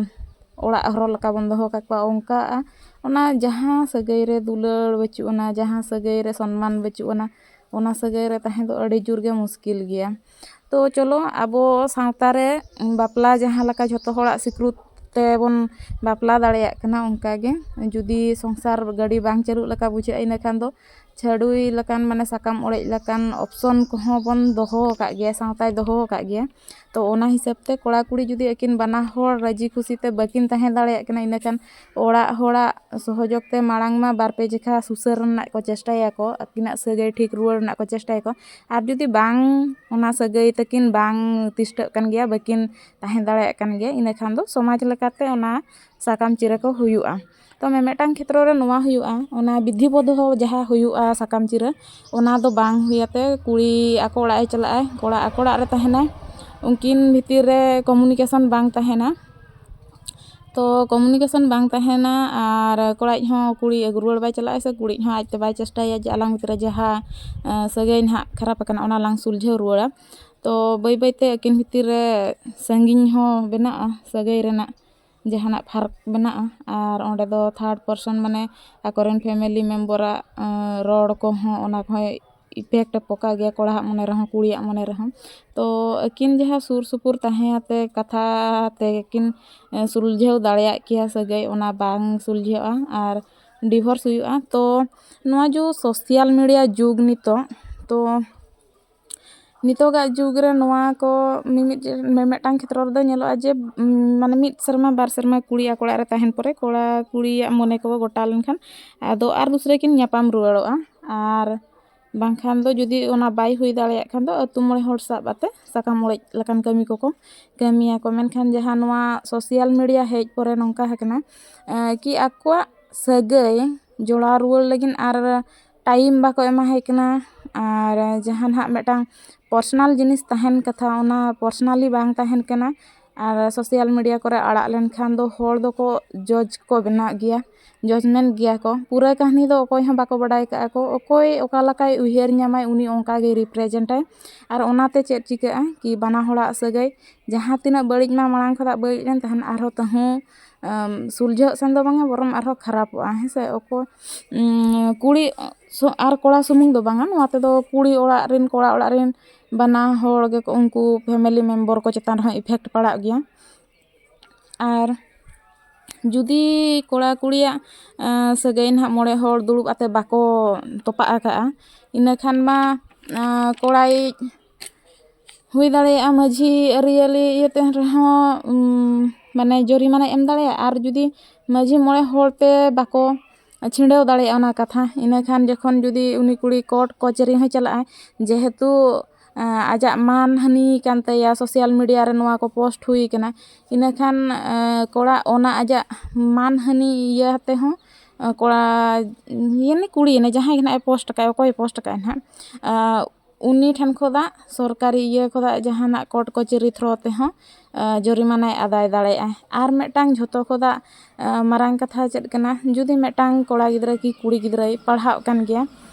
ᱚᱲᱟᱜ ᱦᱚᱨᱚ ᱞᱮᱠᱟ ᱵᱚᱱ ᱫᱚᱦᱚ ᱠᱟᱠᱚᱣᱟ, ᱚᱱᱠᱟᱜᱼᱟ᱾ ᱚᱱᱟ ᱡᱟᱦᱟᱸ ᱥᱟᱹᱜᱟᱹᱭ ᱨᱮ ᱫᱩᱞᱟᱹᱲ ᱵᱟᱹᱪᱩᱜ ᱟᱱᱟ, ᱡᱟᱦᱟᱸ ᱥᱟᱹᱜᱟᱹᱭ ᱨᱮ ᱥᱚᱱᱢᱟᱱ ᱵᱟᱹᱪᱩᱜ ᱟᱱᱟ, ᱚᱱᱟ ᱥᱟᱹᱜᱟᱹᱭ ᱨᱮ ᱛᱟᱦᱮᱸ ᱫᱚ ᱟᱹᱰᱤ ᱡᱳᱨ ᱜᱮ ᱢᱩᱥᱠᱤᱞ ᱜᱮᱭᱟ᱾ ᱛᱚ ᱪᱚᱞᱚ, ᱟᱵᱚ ᱥᱟᱶᱛᱟ ᱨᱮ ᱵᱟᱯᱞᱟ ᱡᱟᱦᱟᱸ ᱞᱮᱠᱟ ᱡᱷᱚᱛᱚ ᱦᱚᱲᱟᱜ ᱥᱤᱠᱨᱩᱛ ᱛᱮᱵᱚᱱ ᱵᱟᱯᱞᱟ ᱫᱟᱲᱮᱭᱟᱜ ᱠᱟᱱᱟ, ᱚᱱᱠᱟ ᱜᱮ ᱡᱩᱫᱤ ᱥᱚᱝᱥᱟᱨ ᱜᱟᱹᱰᱤ ᱵᱟᱝ ᱪᱟᱹᱞᱩᱜ ᱞᱮᱠᱟ ᱵᱩᱡᱷᱟᱹᱜᱼᱟ, ᱤᱱᱟᱹᱠᱷᱟᱱ ᱫᱚ ᱪᱷᱟᱹᱰᱩᱭ ᱞᱮᱠᱟᱱ, ᱢᱟᱱᱮ, ᱥᱟᱠᱟᱢ ᱚᱲᱮᱡ ᱞᱮᱠᱟᱱ option ᱠᱚᱦᱚᱸ ᱵᱚᱱ ᱫᱚᱦᱚ ᱟᱠᱟᱫ ᱜᱮᱭᱟ, ᱥᱟᱶᱛᱟᱭ ᱫᱚᱦᱚ ᱟᱠᱟᱫ ᱜᱮᱭᱟ᱾ ᱛᱚ ᱚᱱᱟ ᱦᱤᱥᱟᱹᱵ ᱛᱮ ᱠᱚᱲᱟ ᱠᱩᱲᱤ ᱡᱩᱫᱤ ᱟᱹᱠᱤᱱ ᱵᱟᱱᱟ ᱦᱚᱲ ᱨᱟᱹᱡᱤ ᱠᱷᱩᱥᱤ ᱛᱮ ᱵᱟᱹᱠᱤᱱ ᱛᱟᱦᱮᱸ ᱫᱟᱲᱮᱭᱟᱜ ᱠᱟᱱᱟ, ᱤᱱᱟᱹᱠᱷᱟᱱ ᱚᱲᱟᱜ ᱦᱚᱲᱟᱜ ᱥᱚᱦᱚᱡᱳᱜᱽ ᱛᱮ ᱢᱟᱲᱟᱝ ᱢᱟ ᱵᱟᱨ ᱯᱮ ᱡᱮᱠᱷᱟ ᱥᱩᱥᱟᱹᱨ ᱨᱮᱱᱟᱜ ᱠᱚ ᱪᱮᱥᱴᱟᱭᱟᱠᱚ, ᱟᱹᱠᱤᱱᱟᱜ ᱥᱟᱹᱜᱟᱹᱭ ᱴᱷᱤᱠ ᱨᱩᱣᱟᱹᱲ ᱨᱮᱱᱟᱜ ᱠᱚ ᱪᱮᱥᱴᱟᱭᱟᱠᱚ᱾ ᱟᱨ ᱡᱩᱫᱤ ᱵᱟᱝ, ᱚᱱᱟ ᱥᱟᱹᱜᱟᱹᱭ ᱛᱟᱹᱠᱤᱱ ᱵᱟᱝ ᱛᱤᱥᱴᱟᱹᱜ ᱠᱟᱱ ᱜᱮᱭᱟ, ᱵᱟᱹᱠᱤᱱ ᱛᱟᱦᱮᱸ ᱫᱟᱲᱮᱭᱟᱜ ᱠᱟᱱ ᱜᱮᱭᱟ, ᱤᱱᱟᱹᱠᱷᱟᱱ ᱫᱚ ᱥᱚᱢᱟᱡᱽ ᱞᱮᱠᱟᱛᱮ ᱚᱱᱟ ᱥᱟᱠᱟᱢ ᱪᱤᱨᱟᱹ ᱠᱚ ᱦᱩᱭᱩᱜᱼᱟ᱾ ᱛᱚ ᱢᱤᱢᱤᱫᱴᱟᱝ ᱠᱷᱮᱛᱨᱚ ᱨᱮ ᱱᱚᱣᱟ ᱦᱩᱭᱩᱜᱼᱟ, ᱚᱱᱟ ᱵᱤᱫᱷᱤ ᱵᱚᱫᱷᱚ ᱡᱟᱦᱟᱸ ᱦᱩᱭᱩᱜᱼᱟ ᱥᱟᱠᱟᱢ ᱪᱤᱨᱟᱹ, ᱚᱱᱟ ᱫᱚ ᱵᱟᱝ ᱦᱩᱭ ᱟᱛᱮ ᱠᱩᱲᱤ ᱟᱠᱚ ᱚᱲᱟᱜ ᱮ ᱪᱟᱞᱟᱜᱼᱟᱭ, ᱠᱚᱲᱟ ᱟᱠᱚ ᱚᱲᱟᱜ ᱨᱮ ᱛᱟᱦᱮᱱᱟᱭ᱾ ᱩᱱᱠᱤᱱ ᱵᱷᱤᱛᱤᱨ ᱨᱮ communication ᱵᱟᱝ ᱛᱟᱦᱮᱱᱟ᱾ ᱛᱚ ᱠᱚᱢᱤᱭᱩᱱᱤᱠᱮᱥᱚᱱ ᱵᱟᱝ ᱛᱟᱦᱮᱱᱟ, ᱟᱨ ᱠᱚᱲᱟᱭᱤᱡ ᱦᱚᱸ ᱠᱩᱲᱤ ᱟᱹᱜᱩ ᱨᱩᱣᱟᱹᱲ ᱵᱟᱭ ᱪᱟᱞᱟᱜᱼᱟ, ᱥᱮ ᱠᱩᱲᱤᱭᱤᱡ ᱦᱚᱸ ᱟᱡᱛᱮ ᱵᱟᱭ ᱪᱮᱥᱴᱟᱭᱟ ᱡᱮ ᱟᱞᱟᱝ ᱵᱷᱤᱛᱨᱤ ᱨᱮ ᱡᱟᱦᱟᱸ ᱥᱟᱹᱜᱟᱹᱭ ᱱᱟᱦᱟᱜ ᱠᱷᱟᱨᱟᱯ ᱟᱠᱟᱱᱟ ᱚᱱᱟ ᱞᱟᱝ ᱥᱩᱞᱡᱷᱟᱹᱣ ᱨᱩᱣᱟᱹᱲᱟ᱾ ᱛᱚ ᱵᱟᱹᱭ ᱵᱟᱹᱭᱛᱮ ᱟᱹᱠᱤᱱ ᱵᱷᱤᱛᱤᱨ ᱨᱮ ᱥᱟᱺᱜᱤᱧ ᱦᱚᱸ ᱵᱮᱱᱟᱜᱼᱟ, ᱥᱟᱹᱜᱟᱹᱭ ᱨᱮᱱᱟᱜ ᱡᱟᱦᱟᱱᱟᱜ ᱯᱷᱟᱨᱠ ᱵᱮᱱᱟᱜᱼᱟ᱾ ᱟᱨ ᱚᱸᱰᱮ ᱫᱚ ᱛᱷᱟᱨᱰ ᱯᱟᱨᱥᱚᱱ, ᱢᱟᱱᱮ ᱟᱠᱚᱨᱮᱱ ᱯᱷᱮᱢᱮᱞᱤ ᱢᱮᱢᱵᱚᱨᱟᱜ ᱨᱚᱲ ᱠᱚᱦᱚᱸ, ᱚᱱᱟ ᱠᱚᱦᱚᱸ ᱤᱯᱷᱮᱠᱴ ᱮ ᱯᱚᱠᱟᱣ ᱜᱮᱭᱟ, ᱠᱚᱲᱟᱣᱟᱜ ᱢᱚᱱᱮ ᱨᱮᱦᱚᱸ ᱠᱩᱲᱤᱭᱟᱜ ᱢᱚᱱᱮ ᱨᱮᱦᱚᱸ᱾ ᱛᱚ ᱟᱹᱠᱤᱱ ᱡᱟᱦᱟᱸ ᱥᱩᱨ ᱥᱩᱯᱩᱨ ᱛᱟᱦᱮᱸ ᱟᱛᱮ ᱠᱟᱛᱷᱟ ᱛᱮ ᱠᱤᱱ ᱥᱩᱞᱡᱷᱟᱹᱣ ᱫᱟᱲᱮᱭᱟᱜ ᱠᱮᱭᱟ ᱥᱟᱹᱜᱟᱹᱭ, ᱚᱱᱟ ᱵᱟᱝ ᱥᱩᱞᱡᱷᱟᱹᱜᱼᱟ ᱟᱨ ᱰᱤᱵᱷᱳᱨᱥ ᱦᱩᱭᱩᱜᱼᱟ᱾ ᱛᱚ ᱱᱚᱣᱟ ᱡᱮ ᱥᱳᱥᱟᱞ ᱢᱤᱰᱤᱭᱟ ᱡᱩᱜᱽ ᱱᱤᱛᱚᱜ, ᱛᱚ ᱱᱤᱛᱚᱜᱟᱜ ᱡᱩᱜᱽ ᱨᱮ ᱱᱚᱣᱟ ᱠᱚ ᱢᱤᱢᱤᱫ, ᱢᱤᱢᱤᱫᱴᱟᱝ ᱠᱷᱮᱛᱨᱚ ᱨᱮᱫᱚ ᱧᱮᱞᱚᱜᱼᱟ ᱡᱮ, ᱩᱢ, ᱢᱟᱱᱮ ᱢᱤᱫ ᱥᱮᱨᱢᱟ ᱵᱟᱨ ᱥᱮᱨᱢᱟ ᱠᱩᱲᱤ ᱟᱠᱚ ᱚᱲᱟᱜ ᱨᱮ ᱛᱟᱦᱮᱱ ᱯᱚᱨᱮ ᱠᱚᱲᱟ ᱠᱩᱲᱤᱭᱟᱜ ᱢᱚᱱᱮ ᱠᱚ ᱜᱚᱴᱟ ᱞᱮᱱᱠᱷᱟᱱ ᱟᱫᱚ ᱟᱨ ᱫᱩᱥᱨᱟᱹ ᱠᱤᱱ ᱧᱟᱯᱟᱢ ᱨᱩᱣᱟᱹᱲᱚᱜᱼᱟ᱾ ᱟᱨ ᱵᱟᱝᱠᱷᱟᱱ ᱫᱚ ᱡᱩᱫᱤ ᱚᱱᱟ ᱵᱟᱭ ᱦᱩᱭ ᱫᱟᱲᱮᱭᱟᱜ ᱠᱷᱟᱱ ᱫᱚ ᱟᱹᱛᱩ ᱢᱚᱬᱮ ᱦᱚᱲ ᱥᱟᱵ ᱟᱛᱮ ᱥᱟᱠᱟᱢ ᱚᱲᱮᱡ ᱞᱮᱠᱟᱱ ᱠᱟᱹᱢᱤ ᱠᱚᱠᱚ ᱠᱟᱹᱢᱤᱭᱟᱠᱚ᱾ ᱢᱮᱱᱠᱷᱟᱱ ᱡᱟᱦᱟᱸ ᱱᱚᱣᱟ ᱥᱳᱥᱟᱞ ᱢᱤᱰᱤᱭᱟ ᱦᱮᱡ ᱯᱚᱨᱮ ᱱᱚᱝᱠᱟ ᱟᱠᱟᱱᱟ, ᱮᱸ, ᱠᱤ ᱟᱠᱚᱣᱟᱜ ᱥᱟᱹᱜᱟᱹᱭ ᱡᱚᱲᱟᱣ ᱨᱩᱣᱟᱹᱲ ᱞᱟᱹᱜᱤᱫ ᱟᱨ ᱴᱟᱭᱤᱢ ᱵᱟᱠᱚ ᱮᱢᱟᱭ ᱠᱟᱱᱟ, ᱟᱨ ᱡᱟᱦᱟᱸ ᱱᱟᱦᱟᱜ ᱢᱤᱫᱴᱟᱝ ᱯᱟᱨᱥᱚᱱᱟᱞ ᱡᱤᱱᱤᱥ ᱛᱟᱦᱮᱱ ᱠᱟᱛᱷᱟ, ᱚᱱᱟ ᱯᱟᱨᱥᱚᱱᱟᱞᱤ ᱵᱟᱝ ᱛᱟᱦᱮᱱ ᱠᱟᱱᱟ᱾ ᱟᱨ ᱥᱳᱥᱟᱞ ᱢᱤᱰᱤᱭᱟ ᱠᱚᱨᱮ ᱟᱲᱟᱜ ᱞᱮᱱᱠᱷᱟᱱ ᱫᱚ ᱦᱚᱲ ᱫᱚᱠᱚ ᱡᱚᱡᱽ ᱠᱚ ᱵᱮᱱᱟᱜ ᱜᱮᱭᱟ, ᱡᱚᱡᱽᱢᱮᱱᱴ ᱜᱮᱭᱟ ᱠᱚ᱾ ᱯᱩᱨᱟᱹ ᱠᱟᱹᱦᱱᱤ ᱫᱚ ᱚᱠᱚᱭ ᱦᱚᱸ ᱵᱟᱠᱚ ᱵᱟᱰᱟᱭ ᱠᱟᱜᱼᱟ ᱠᱚ, ᱚᱠᱚᱭ ᱚᱠᱟ ᱞᱮᱠᱟᱭ ᱩᱭᱦᱟᱹᱨ ᱧᱟᱢᱟᱭ ᱩᱱᱤ ᱚᱱᱠᱟ ᱜᱮᱭ ᱨᱤᱯᱨᱮᱡᱮᱱᱴᱟᱭ᱾ ᱟᱨ ᱚᱱᱟᱛᱮ ᱪᱮᱫ ᱪᱤᱠᱟᱹᱜᱼᱟ ᱠᱤ ᱵᱟᱱᱟ ᱦᱚᱲᱟᱜ ᱥᱟᱹᱜᱟᱹᱭ ᱡᱟᱦᱟᱸ ᱛᱤᱱᱟᱹᱜ ᱵᱟᱹᱲᱤᱡ ᱢᱟ ᱢᱟᱲᱟᱝ ᱠᱷᱚᱱᱟᱜ ᱵᱟᱹᱲᱤᱡ ᱞᱮᱱ ᱛᱟᱦᱮᱱ, ᱟᱨᱦᱚᱸ ᱛᱟᱹᱦᱩᱸ, ᱟᱢ, ᱥᱩᱞᱡᱷᱟᱹᱜ ᱥᱮᱱ ᱫᱚ ᱵᱟᱝᱟ, ᱵᱚᱨᱚᱝ ᱟᱨᱦᱚᱸ ᱠᱷᱟᱨᱟᱯᱚᱜᱼᱟ, ᱦᱮᱸ ᱥᱮ? ᱚᱠᱚᱭ, ᱩᱸ, ᱠᱩᱲᱤ ᱥᱚ-, ᱟᱨ ᱠᱚᱲᱟ ᱥᱩᱢᱩᱝ ᱫᱚ ᱵᱟᱝᱟ, ᱱᱚᱣᱟ ᱛᱮᱫᱚ ᱠᱩᱲᱤ ᱚᱲᱟᱜ ᱨᱮᱱ, ᱠᱚᱲᱟ ᱚᱲᱟᱜ ᱨᱮᱱ ᱵᱟᱱᱟ ᱦᱚᱲ ᱜᱮᱠᱚ, ᱩᱱᱠᱩ ᱯᱷᱮᱢᱮᱞᱤ ᱢᱮᱢᱵᱚᱨ ᱠᱚ ᱪᱮᱛᱟᱱ ᱨᱮᱦᱚᱸ ᱤᱯᱷᱮᱠᱴ ᱯᱟᱲᱟᱜ ᱜᱮᱭᱟ᱾ ᱟᱨ ᱡᱩᱫᱤ ᱠᱚᱲᱟ ᱠᱩᱲᱤᱭᱟᱜ, ᱟᱸ, ᱥᱟᱹᱜᱟᱹᱭ ᱱᱟᱦᱟᱜ ᱢᱚᱬᱮ ᱦᱚᱲ ᱫᱩᱲᱩᱵ ᱟᱛᱮ ᱵᱟᱠᱚ ᱛᱚᱯᱟᱜ ᱟᱠᱟᱜᱼᱟ, ᱤᱱᱟᱹ ᱠᱷᱟᱱ ᱢᱟ, ᱟᱸ, ᱠᱚᱲᱟᱭᱤᱡ ᱦᱩᱭ ᱫᱟᱲᱮᱭᱟᱜᱼᱟ ᱢᱟᱹᱡᱷᱤ ᱟᱹᱨᱤᱭᱟᱹᱞᱤ ᱤᱭᱟᱹᱛᱮ ᱨᱮᱦᱚᱸ, ᱩᱢ, ᱢᱟᱱᱮ ᱡᱚᱨᱤᱢᱟᱱᱟᱭ ᱮᱢ ᱫᱟᱲᱮᱭᱟᱜᱼᱟ᱾ ᱟᱨ ᱡᱩᱫᱤ ᱢᱟᱹᱡᱷᱤ ᱢᱚᱬᱮ ᱦᱚᱲ ᱛᱮ ᱵᱟᱠᱚ ᱪᱷᱤᱰᱟᱹᱣ ᱫᱟᱲᱮᱭᱟᱜᱼᱟ ᱚᱱᱟ ᱠᱟᱛᱷᱟ, ᱤᱱᱟᱹ ᱠᱷᱟᱱ ᱡᱚᱠᱷᱚᱱ ᱡᱩᱫᱤ ᱩᱱᱤ ᱠᱩᱲᱤ ᱠᱳᱨᱴ ᱠᱚᱪᱟᱹᱨᱤ ᱦᱚᱸᱭ ᱪᱟᱞᱟᱜᱼᱟ, ᱡᱮᱦᱮᱛᱩ, ᱟᱸ, ᱟᱡᱟᱜ ᱢᱟᱱ ᱦᱟᱹᱱᱤ ᱠᱟᱱ ᱛᱟᱭᱟ, ᱥᱳᱥᱟᱞ ᱢᱤᱰᱤᱭᱟ ᱨᱮ ᱱᱚᱣᱟ ᱠᱚ ᱯᱳᱥᱴ ᱦᱩᱭ ᱠᱟᱱᱟ, ᱤᱱᱟᱹ ᱠᱷᱟᱱ, ᱟᱸ, ᱠᱚᱲᱟ ᱚᱱᱟ ᱟᱡᱟᱜ ᱢᱟᱱ ᱦᱟᱹᱱᱤ ᱤᱭᱟᱹ ᱟᱛᱮ ᱦᱚᱸ, ᱟᱸ, ᱠᱚᱲᱟ, ᱭᱟᱱᱤ ᱠᱩᱲᱤ ᱮᱱᱟ ᱡᱟᱦᱟᱸᱭ ᱜᱮ ᱱᱟᱦᱟᱜ ᱮ ᱯᱳᱥᱴ ᱟᱠᱟᱫ, ᱚᱠᱚᱭᱮ ᱯᱳᱥᱴ ᱟᱠᱟᱫ ᱱᱟᱦᱟᱜ, ᱟᱸ, ᱩᱱᱤ ᱴᱷᱮᱱ ᱠᱷᱚᱱᱟᱜ ᱥᱚᱨᱠᱟᱨᱤ ᱤᱭᱟᱹ ᱠᱷᱚᱱᱟᱜ ᱡᱟᱦᱟᱱᱟᱜ ᱠᱳᱨᱴ ᱠᱚᱪᱟᱹᱨᱤ ᱛᱷᱨᱳ ᱛᱮᱦᱚᱸ ᱡᱚᱨᱤᱢᱟᱱᱟᱭ ᱟᱫᱟᱭ ᱫᱟᱲᱮᱭᱟᱜᱼᱟ᱾ ᱟᱨ ᱢᱤᱫᱴᱟᱝ ᱡᱷᱚᱛᱚ ᱠᱷᱚᱱᱟᱜ ᱢᱟᱨᱟᱝ ᱠᱟᱛᱷᱟ ᱪᱮᱫ ᱠᱟᱱᱟ, ᱡᱩᱫᱤ ᱢᱤᱫᱴᱟᱝ ᱠᱚᱲᱟ ᱜᱤᱫᱽᱨᱟᱹ ᱠᱤ ᱠᱩᱲᱤ ᱜᱤᱫᱽᱨᱟᱹᱭ ᱯᱟᱲᱦᱟᱜ ᱠᱟᱱ ᱜᱮᱭᱟ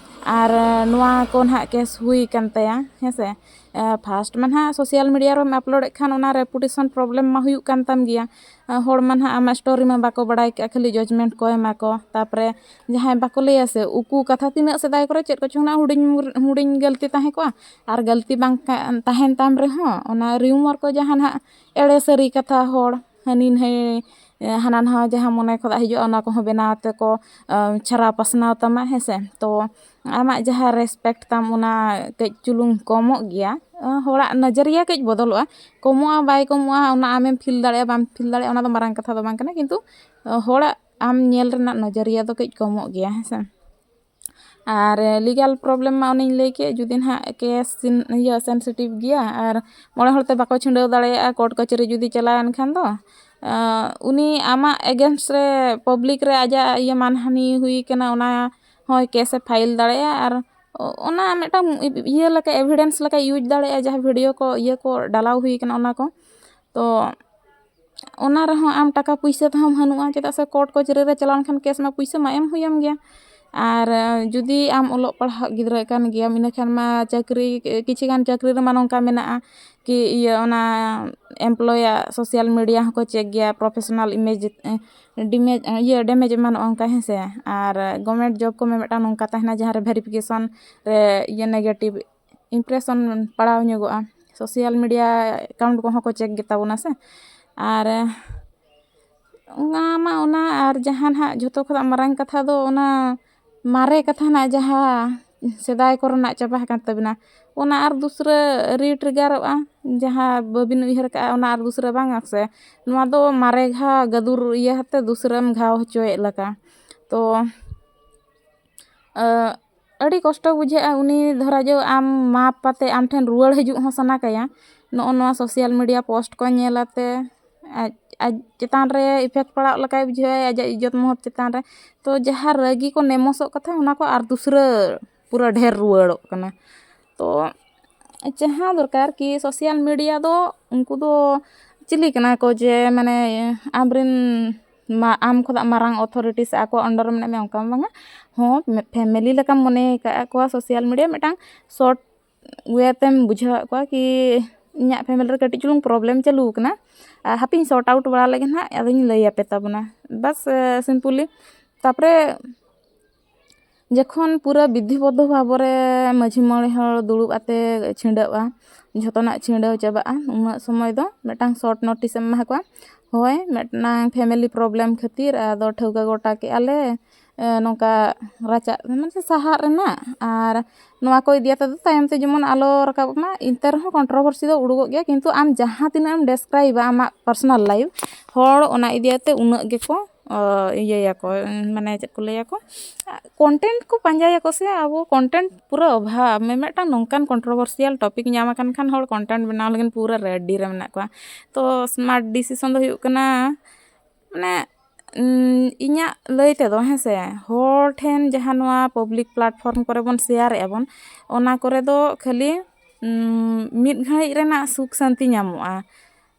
ᱟᱨ ᱱᱚᱣᱟ ᱠᱚ ᱱᱟᱦᱟᱜ ᱠᱮᱥ ᱦᱩᱭ ᱠᱟᱱ ᱛᱟᱭᱟ, ᱦᱮᱸ ᱥᱮ, ᱯᱷᱟᱥᱴ ᱢᱟ ᱱᱟᱦᱟᱜ ᱥᱳᱥᱟᱞ ᱢᱤᱰᱤᱭᱟ ᱨᱮᱢ ᱟᱯᱞᱳᱰᱮᱫ ᱠᱷᱟᱱ ᱚᱱᱟ ᱨᱮᱯᱩᱴᱮᱥᱚᱱ ᱯᱨᱚᱵᱞᱮᱢ ᱢᱟ ᱦᱩᱭᱩᱜ ᱠᱟᱱ ᱛᱟᱢ ᱜᱮᱭᱟ᱾ ᱦᱚᱲ ᱢᱟ ᱱᱟᱦᱟᱜ ᱟᱢᱟᱜ ᱥᱴᱳᱨᱤ ᱢᱟ ᱵᱟᱠᱚ ᱵᱟᱲᱟᱭ ᱠᱟᱜᱼᱟ, ᱠᱷᱟᱹᱞᱤ ᱡᱟᱡᱽᱢᱮᱱᱴ ᱠᱚ ᱮᱢᱟ ᱠᱚ᱾ ᱛᱟᱨᱯᱚᱨᱮ ᱡᱟᱦᱟᱸᱭ ᱵᱟᱠᱚ ᱞᱟᱹᱭᱟ ᱥᱮ, ᱩᱠᱩ ᱠᱟᱛᱷᱟ ᱛᱤᱱᱟᱹᱜ ᱥᱮᱫᱟᱭ ᱠᱚᱨᱮ ᱪᱮᱫ ᱠᱚᱪᱚᱝ ᱱᱟᱦᱟᱜ ᱦᱩᱰᱤᱧ ᱦᱩᱰᱤᱧ ᱜᱟᱹᱞᱛᱤ ᱛᱟᱦᱮᱸ ᱠᱚᱜᱼᱟ᱾ ᱟᱨ ᱜᱟᱹᱞᱛᱤ ᱵᱟᱝ ᱛᱟᱦᱮᱱ ᱛᱟᱢ ᱨᱮᱦᱚᱸ, ᱚᱱᱟ ᱨᱤᱭᱩᱢᱚᱨ ᱠᱚ ᱡᱟᱦᱟᱸ ᱱᱟᱦᱟᱜ ᱮᱲᱮ ᱥᱟᱹᱨᱤ ᱠᱟᱛᱷᱟ ᱦᱚᱲ ᱦᱟᱹᱱᱤ ᱱᱟᱹᱭ ᱦᱟᱱᱟ ᱱᱟᱣᱟ ᱡᱟᱦᱟᱸ ᱢᱚᱱᱮ ᱠᱷᱚᱱᱟᱜ ᱦᱤᱡᱩᱜᱼᱟ, ᱚᱱᱟ ᱠᱚᱦᱚᱸ ᱵᱮᱱᱟᱣ ᱛᱮ ᱠᱚ ᱪᱷᱟᱨᱟᱣ ᱯᱟᱥᱱᱟᱣ ᱛᱟᱢᱟ, ᱦᱮᱸ ᱥᱮ᱾ ᱛᱚ ᱟᱢᱟᱜ ᱡᱟᱦᱟᱸ ᱨᱮᱥᱯᱮᱠᱴ ᱛᱟᱢ, ᱚᱱᱟ ᱠᱟᱹᱡ ᱪᱩᱞᱩᱝ ᱠᱚᱢᱚᱜ ᱜᱮᱭᱟ᱾ ᱦᱚᱲᱟᱜ ᱱᱚᱡᱚᱨᱤᱭᱟᱹ ᱠᱟᱹᱡ ᱵᱚᱫᱚᱞᱚᱜᱼᱟ, ᱠᱚᱢᱚᱜᱼᱟ ᱵᱟᱭ ᱠᱚᱢᱚᱜᱼᱟ, ᱚᱱᱟ ᱟᱢᱮᱢ ᱯᱷᱤᱞ ᱫᱟᱲᱮᱭᱟᱜᱼᱟ ᱵᱟᱢ ᱯᱷᱤᱞ ᱫᱟᱲᱮᱭᱟᱜᱼᱟ, ᱚᱱᱟ ᱫᱚ ᱢᱟᱨᱟᱝ ᱠᱟᱛᱷᱟ ᱫᱚ ᱵᱟᱝ ᱠᱟᱱᱟ, ᱠᱤᱱᱛᱩ ᱦᱚᱲᱟᱜ ᱟᱢ ᱧᱮᱞ ᱨᱮᱱᱟᱜ ᱱᱚᱡᱚᱨᱤᱭᱟᱹ ᱫᱚ ᱠᱟᱹᱡ ᱠᱚᱢᱚᱜ ᱜᱮᱭᱟ, ᱦᱮᱸ ᱥᱮ᱾ ᱟᱨ ᱞᱤᱜᱟᱞ ᱯᱨᱚᱵᱞᱮᱢ ᱢᱟ ᱚᱱᱮᱧ ᱞᱟᱹᱭ ᱠᱮᱫ, ᱡᱩᱫᱤ ᱱᱟᱦᱟᱜ ᱠᱮᱥ ᱤᱭᱟᱹ ᱥᱮᱱᱥᱤᱴᱤᱵᱷ ᱜᱮᱭᱟ ᱟᱨ ᱢᱚᱬᱮ ᱦᱚᱲ ᱛᱮ ᱵᱟᱠᱚ ᱪᱷᱤᱰᱟᱹᱣ ᱫᱟᱲᱮᱭᱟᱜᱼᱟ, ᱠᱳᱨᱴ ᱠᱟᱹᱪᱷᱟᱹᱨᱤ ᱡᱩᱫᱤ ᱪᱟᱞᱟᱣᱮᱱ ᱠᱷᱟᱱ ᱫᱚ, ᱩᱱᱤ ᱟᱢᱟᱜ ᱮᱜᱮᱱᱥᱴ ᱨᱮ ᱯᱟᱵᱽᱞᱤᱠ ᱨᱮ ᱟᱡᱟᱜ ᱤᱭᱟᱹ ᱢᱟᱱᱦᱟᱱᱤ ᱦᱩᱭ ᱠᱟᱱᱟ, ᱚᱱᱟ ᱦᱚᱸᱭ ᱠᱮᱥ ᱮ ᱯᱷᱟᱭᱤᱞ ᱫᱟᱲᱮᱭᱟᱜᱼᱟ᱾ ᱟᱨ ᱚᱱᱟ ᱢᱤᱫᱴᱟᱝ ᱤᱭᱟᱹ ᱞᱮᱠᱟ, ᱮᱵᱷᱤᱰᱮᱱᱥ ᱞᱮᱠᱟ ᱤᱭᱩᱡᱽ ᱫᱟᱲᱮᱭᱟᱜᱼᱟ, ᱡᱟᱦᱟᱸ ᱵᱷᱤᱰᱤᱭᱳ ᱠᱚ ᱤᱭᱟᱹ ᱠᱚ ᱰᱟᱞᱟᱣ ᱦᱩᱭ ᱠᱟᱱᱟ ᱚᱱᱟ ᱠᱚ᱾ ᱛᱚ ᱚᱱᱟ ᱨᱮᱦᱚᱸ ᱟᱢ ᱴᱟᱠᱟ ᱯᱩᱭᱥᱟᱹ ᱛᱮᱦᱚᱸ ᱵᱟᱹᱱᱩᱜᱼᱟ, ᱪᱮᱫᱟᱜ ᱥᱮ ᱠᱳᱨᱴ ᱠᱚᱪᱟᱹᱨᱤ ᱨᱮ ᱪᱟᱞᱟᱣ ᱞᱮᱱᱠᱷᱟᱱ ᱠᱮᱥ ᱢᱟ ᱯᱩᱭᱥᱟᱹ ᱢᱟ ᱮᱢ ᱦᱩᱭᱟᱢ ᱜᱮᱭᱟ᱾ ᱟᱨ ᱡᱩᱫᱤ ᱟᱢ ᱚᱞᱚᱜ ᱯᱟᱲᱦᱟᱜ ᱜᱤᱫᱽᱨᱟᱹ ᱠᱟᱱ ᱜᱮᱭᱟᱢ, ᱤᱱᱟᱹᱠᱷᱟᱱ ᱢᱟ ᱪᱟᱹᱠᱨᱤ, ᱠᱤᱪᱷᱤ ᱜᱟᱱ ᱪᱟᱹᱠᱨᱤ ᱨᱮᱢᱟ ᱱᱚᱝᱠᱟ ᱢᱮᱱᱟᱜᱼᱟ ᱠᱤ ᱤᱭᱟᱹ ᱚᱱᱟ ᱮᱢᱯᱞᱚᱭᱟᱜ ᱥᱳᱥᱟᱞ ᱢᱤᱰᱤᱭᱟ ᱦᱚᱸᱠᱚ ᱪᱮᱠ ᱜᱮᱭᱟ, ᱯᱨᱚᱯᱷᱮᱥᱚᱱᱟᱞ ᱤᱢᱮᱡᱽ ᱰᱤᱢᱮᱡᱽ ᱤᱭᱟᱹ ᱰᱮᱢᱮᱡᱽ ᱮᱢᱟᱱᱚᱜᱼᱟ ᱚᱱᱠᱟ, ᱦᱮᱸ ᱥᱮ᱾ ᱟᱨ ᱜᱚᱵᱷᱢᱮᱱᱴ ᱡᱚᱵᱽ ᱠᱚᱢᱟ ᱢᱤᱫᱴᱟᱝ ᱱᱚᱝᱠᱟ ᱛᱟᱦᱮᱱᱟ ᱡᱟᱦᱟᱸ ᱨᱮ ᱵᱷᱮᱨᱤᱯᱷᱤᱠᱮᱥᱚᱱ ᱨᱮ ᱤᱭᱟᱹ ᱱᱮᱜᱮᱴᱤᱵᱷ ᱤᱢᱯᱨᱮᱥᱚᱱ ᱯᱟᱲᱟᱣ ᱧᱚᱜᱚᱜᱼᱟ᱾ ᱥᱳᱥᱟᱞ ᱢᱤᱰᱤᱭᱟ ᱮᱠᱟᱣᱩᱱᱴ ᱠᱚᱦᱚᱸ ᱠᱚ ᱪᱮᱠ ᱜᱮᱛᱟ ᱵᱚᱱᱟ ᱥᱮ᱾ ᱟᱨ ᱚᱱᱟ ᱢᱟ ᱚᱱᱟ, ᱟᱨ ᱡᱟᱦᱟᱸ ᱱᱟᱦᱟᱜ ᱡᱷᱚᱛᱚ ᱠᱷᱚᱱᱟᱜ ᱢᱟᱨᱟᱝ ᱠᱟᱛᱷᱟ ᱫᱚ ᱚᱱᱟ ᱢᱟᱨᱮ ᱠᱟᱛᱷᱟ ᱱᱟᱜ ᱡᱟᱦᱟᱸ ᱥᱮᱫᱟᱭ ᱠᱚᱨᱮᱱᱟᱜ ᱪᱟᱵᱟ ᱟᱠᱟᱱ ᱛᱟᱵᱤᱱᱟ, ᱚᱱᱟ ᱟᱨ ᱫᱩᱥᱨᱟᱹ ᱨᱤᱴᱨᱤᱜᱟᱨᱚᱜᱼᱟ᱾ ᱡᱟᱦᱟᱸ ᱵᱟᱹᱵᱤᱱ ᱩᱭᱦᱟᱹᱨ ᱠᱟᱜᱼᱟ, ᱚᱱᱟ ᱟᱨ ᱫᱩᱥᱨᱟᱹ ᱵᱟᱝ ᱥᱮ᱾ ᱱᱚᱣᱟ ᱫᱚ ᱢᱟᱨᱮ ᱜᱷᱟ ᱜᱟᱹᱫᱩᱨ ᱤᱭᱟᱹ ᱠᱟᱛᱮ ᱫᱩᱥᱨᱟᱹᱢ ᱜᱷᱟᱣ ᱦᱚᱪᱚᱭᱮᱫ ᱞᱮᱠᱟ᱾ ᱛᱚ ᱟᱹᱰᱤ ᱠᱚᱥᱴᱚ ᱵᱩᱡᱷᱟᱹᱜᱼᱟ᱾ ᱩᱱᱤ ᱫᱷᱚᱨᱟ ᱡᱚ ᱟᱢ ᱢᱟᱯ ᱟᱛᱮ ᱟᱢ ᱴᱷᱮᱱ ᱨᱩᱣᱟᱹᱲ ᱦᱤᱡᱩᱜ ᱦᱚᱸ ᱥᱟᱱᱟ ᱠᱟᱭᱟ, ᱱᱚᱜᱼᱚ ᱱᱚᱣᱟ ᱥᱳᱥᱟᱞ ᱢᱤᱰᱤᱭᱟ ᱯᱳᱥᱴ ᱠᱚ ᱧᱮᱞ ᱟᱛᱮ᱾ ᱟᱡ ᱟᱡ ᱪᱮᱛᱟᱱ ᱨᱮ ᱤᱯᱷᱮᱠᱴ ᱯᱟᱲᱟᱜ ᱞᱮᱠᱟᱭ ᱵᱩᱡᱷᱟᱹᱣᱟ, ᱟᱡᱟᱜ ᱤᱡᱽᱡᱚᱛ ᱢᱚᱦᱚᱛ ᱪᱮᱛᱟᱱ ᱨᱮ᱾ ᱛᱚ ᱡᱟᱦᱟᱸ ᱨᱟᱹᱜᱤ ᱠᱚ ᱱᱮᱢᱚᱥᱚᱜ ᱠᱟᱛᱷᱟ, ᱚᱱᱟ ᱠᱚ ᱟᱨ ᱫᱩᱥᱨᱟᱹ ᱯᱩᱨᱟᱹ ᱰᱷᱮᱨ ᱨᱩᱣᱟᱹᱲᱚᱜ ᱠᱟᱱᱟ᱾ ᱛᱚ ᱡᱟᱦᱟᱸ ᱫᱚᱨᱠᱟᱨ ᱠᱤ social media ᱫᱚ ᱩᱱᱠᱩ ᱫᱚ ᱪᱤᱞᱤ ᱠᱟᱱᱟ ᱠᱚ ᱡᱮ ᱢᱟᱱᱮ ᱟᱢᱨᱮᱱ ᱢᱟ-, ᱟᱢ ᱠᱷᱚᱱᱟᱜ ᱢᱟᱨᱟᱝ authority ᱥᱮ ᱟᱠᱚᱣᱟᱜ under ᱨᱮ ᱢᱮᱱᱟᱜ ᱢᱮᱭᱟ ᱚᱱᱠᱟ ᱦᱚᱸ ᱵᱟᱝᱟ᱾ ᱦᱚᱸ, family ᱞᱮᱠᱟᱢ ᱢᱚᱱᱮ ᱟᱠᱟᱫ ᱠᱚᱣᱟ, social media ᱢᱤᱫᱴᱟᱝ short way ᱛᱮᱢ ᱵᱩᱡᱷᱟᱹᱣᱟᱫ ᱠᱚᱣᱟ ᱠᱤ ᱤᱧᱟᱹᱜ family ᱨᱮ ᱠᱟᱹᱴᱤᱡ ᱪᱩᱞᱩᱝ problem ᱪᱟᱹᱞᱩ ᱟᱠᱟᱱᱟ, ᱟᱨ ᱦᱟᱯᱮᱧ sort out ᱵᱟᱲᱟ ᱞᱮᱜᱮ ᱱᱟᱦᱟᱜ, ᱟᱫᱚᱧ ᱞᱟᱹᱭ ᱟᱯᱮ ᱛᱟᱵᱚᱱᱟ᱾ ᱵᱟᱥ, simply᱾ ᱛᱟᱯᱚᱨᱮ ᱡᱚᱠᱷᱚᱱ ᱯᱩᱨᱟᱹ ᱵᱤᱫᱷᱤᱵᱚᱫᱽᱫᱷᱚ ᱵᱷᱟᱵᱚ ᱨᱮ ᱢᱟᱹᱡᱷᱤ ᱢᱚᱬᱮ ᱦᱚᱲ ᱫᱩᱲᱩᱵ ᱟᱛᱮ ᱪᱷᱤᱰᱟᱹᱜᱼᱟ, ᱡᱷᱚᱛᱚᱱᱟᱜ ᱪᱷᱤᱰᱟᱹᱣ ᱪᱟᱵᱟᱜᱼᱟ, ᱩᱱᱟᱹᱜ ᱥᱚᱢᱚᱭ ᱫᱚ ᱢᱤᱫᱴᱟᱝ short notice ᱮᱢ ᱮᱢᱟ ᱠᱚᱣᱟ᱾ ᱦᱳᱭ, ᱢᱤᱫᱴᱟᱝ family problem ᱠᱷᱟᱹᱛᱤᱨ ᱟᱫᱚ ᱴᱷᱟᱹᱣᱠᱟᱹ ᱜᱚᱴᱟ ᱠᱮᱜᱼᱟ ᱞᱮ, ᱮ, ᱱᱚᱝᱠᱟ ᱨᱟᱪᱟᱜ, ᱢᱟᱱᱮ ᱥᱟᱦᱟᱜ ᱨᱮᱱᱟᱜ, ᱟᱨ ᱱᱚᱣᱟ ᱠᱚ ᱤᱫᱤ ᱠᱟᱛᱮ ᱫᱚ ᱛᱟᱭᱚᱢ ᱛᱮ ᱡᱮᱢᱚᱱ ᱟᱞᱚ ᱨᱟᱠᱟᱵᱚᱜ ᱢᱟ, ᱮᱱᱛᱮ ᱨᱮᱦᱚᱸ controversy ᱫᱚ ᱩᱰᱩᱠᱚᱜ ᱜᱮᱭᱟ, ᱠᱤᱱᱛᱩ ᱟᱢ ᱡᱟᱦᱟᱸ ᱛᱤᱱᱟᱹᱜ ᱮᱢ describe ᱟ ᱟᱢᱟᱜ personal life, ᱦᱚᱲ ᱚᱱᱟ ᱤᱫᱤ ᱠᱟᱛᱮ ᱩᱱᱟᱹᱜ ᱜᱮᱠᱚ, ᱚ, ᱤᱭᱟᱹᱭᱟᱠᱚ, ᱢᱟᱱᱮ ᱪᱮᱫ ᱠᱚ ᱞᱟᱹᱭᱟᱠᱚ, content ᱠᱚ ᱯᱟᱸᱡᱟᱭᱟᱠᱚ ᱥᱮ᱾ ᱟᱵᱚ content ᱯᱩᱨᱟᱹ ᱚᱵᱷᱟᱵᱽ, ᱢᱤᱫᱴᱟᱝ ᱱᱚᱝᱠᱟᱱ controversial topic ᱧᱟᱢ ᱟᱠᱟᱱ ᱠᱷᱟᱱ ᱦᱚᱲ content ᱵᱮᱱᱟᱣ ᱞᱟᱹᱜᱤᱫ ᱯᱩᱨᱟᱹ ready ᱨᱮ ᱢᱮᱱᱟᱜ ᱠᱚᱣᱟ᱾ ᱛᱚ smart decision ᱫᱚ ᱦᱩᱭᱩᱜ ᱠᱟᱱᱟ, ᱢᱟᱱᱮ, ᱩᱸ, ᱤᱧᱟᱹᱜ ᱞᱟᱹᱭ ᱛᱮᱫᱚ, ᱦᱮᱸ ᱥᱮ, ᱦᱚᱲ ᱴᱷᱮᱱ ᱡᱟᱦᱟᱸ ᱱᱚᱣᱟ public platform ᱠᱚᱨᱮ ᱵᱚᱱ share ᱮᱫᱼᱟ ᱵᱚᱱ, ᱚᱱᱟ ᱠᱚᱨᱮ ᱫᱚ ᱠᱷᱟᱹᱞᱤ, ᱩᱸ, ᱢᱤᱫ ᱜᱷᱟᱹᱲᱤᱡ ᱨᱮᱱᱟᱜ ᱥᱩᱠ ᱥᱟᱱᱛᱤ ᱧᱟᱢᱚᱜᱼᱟ᱾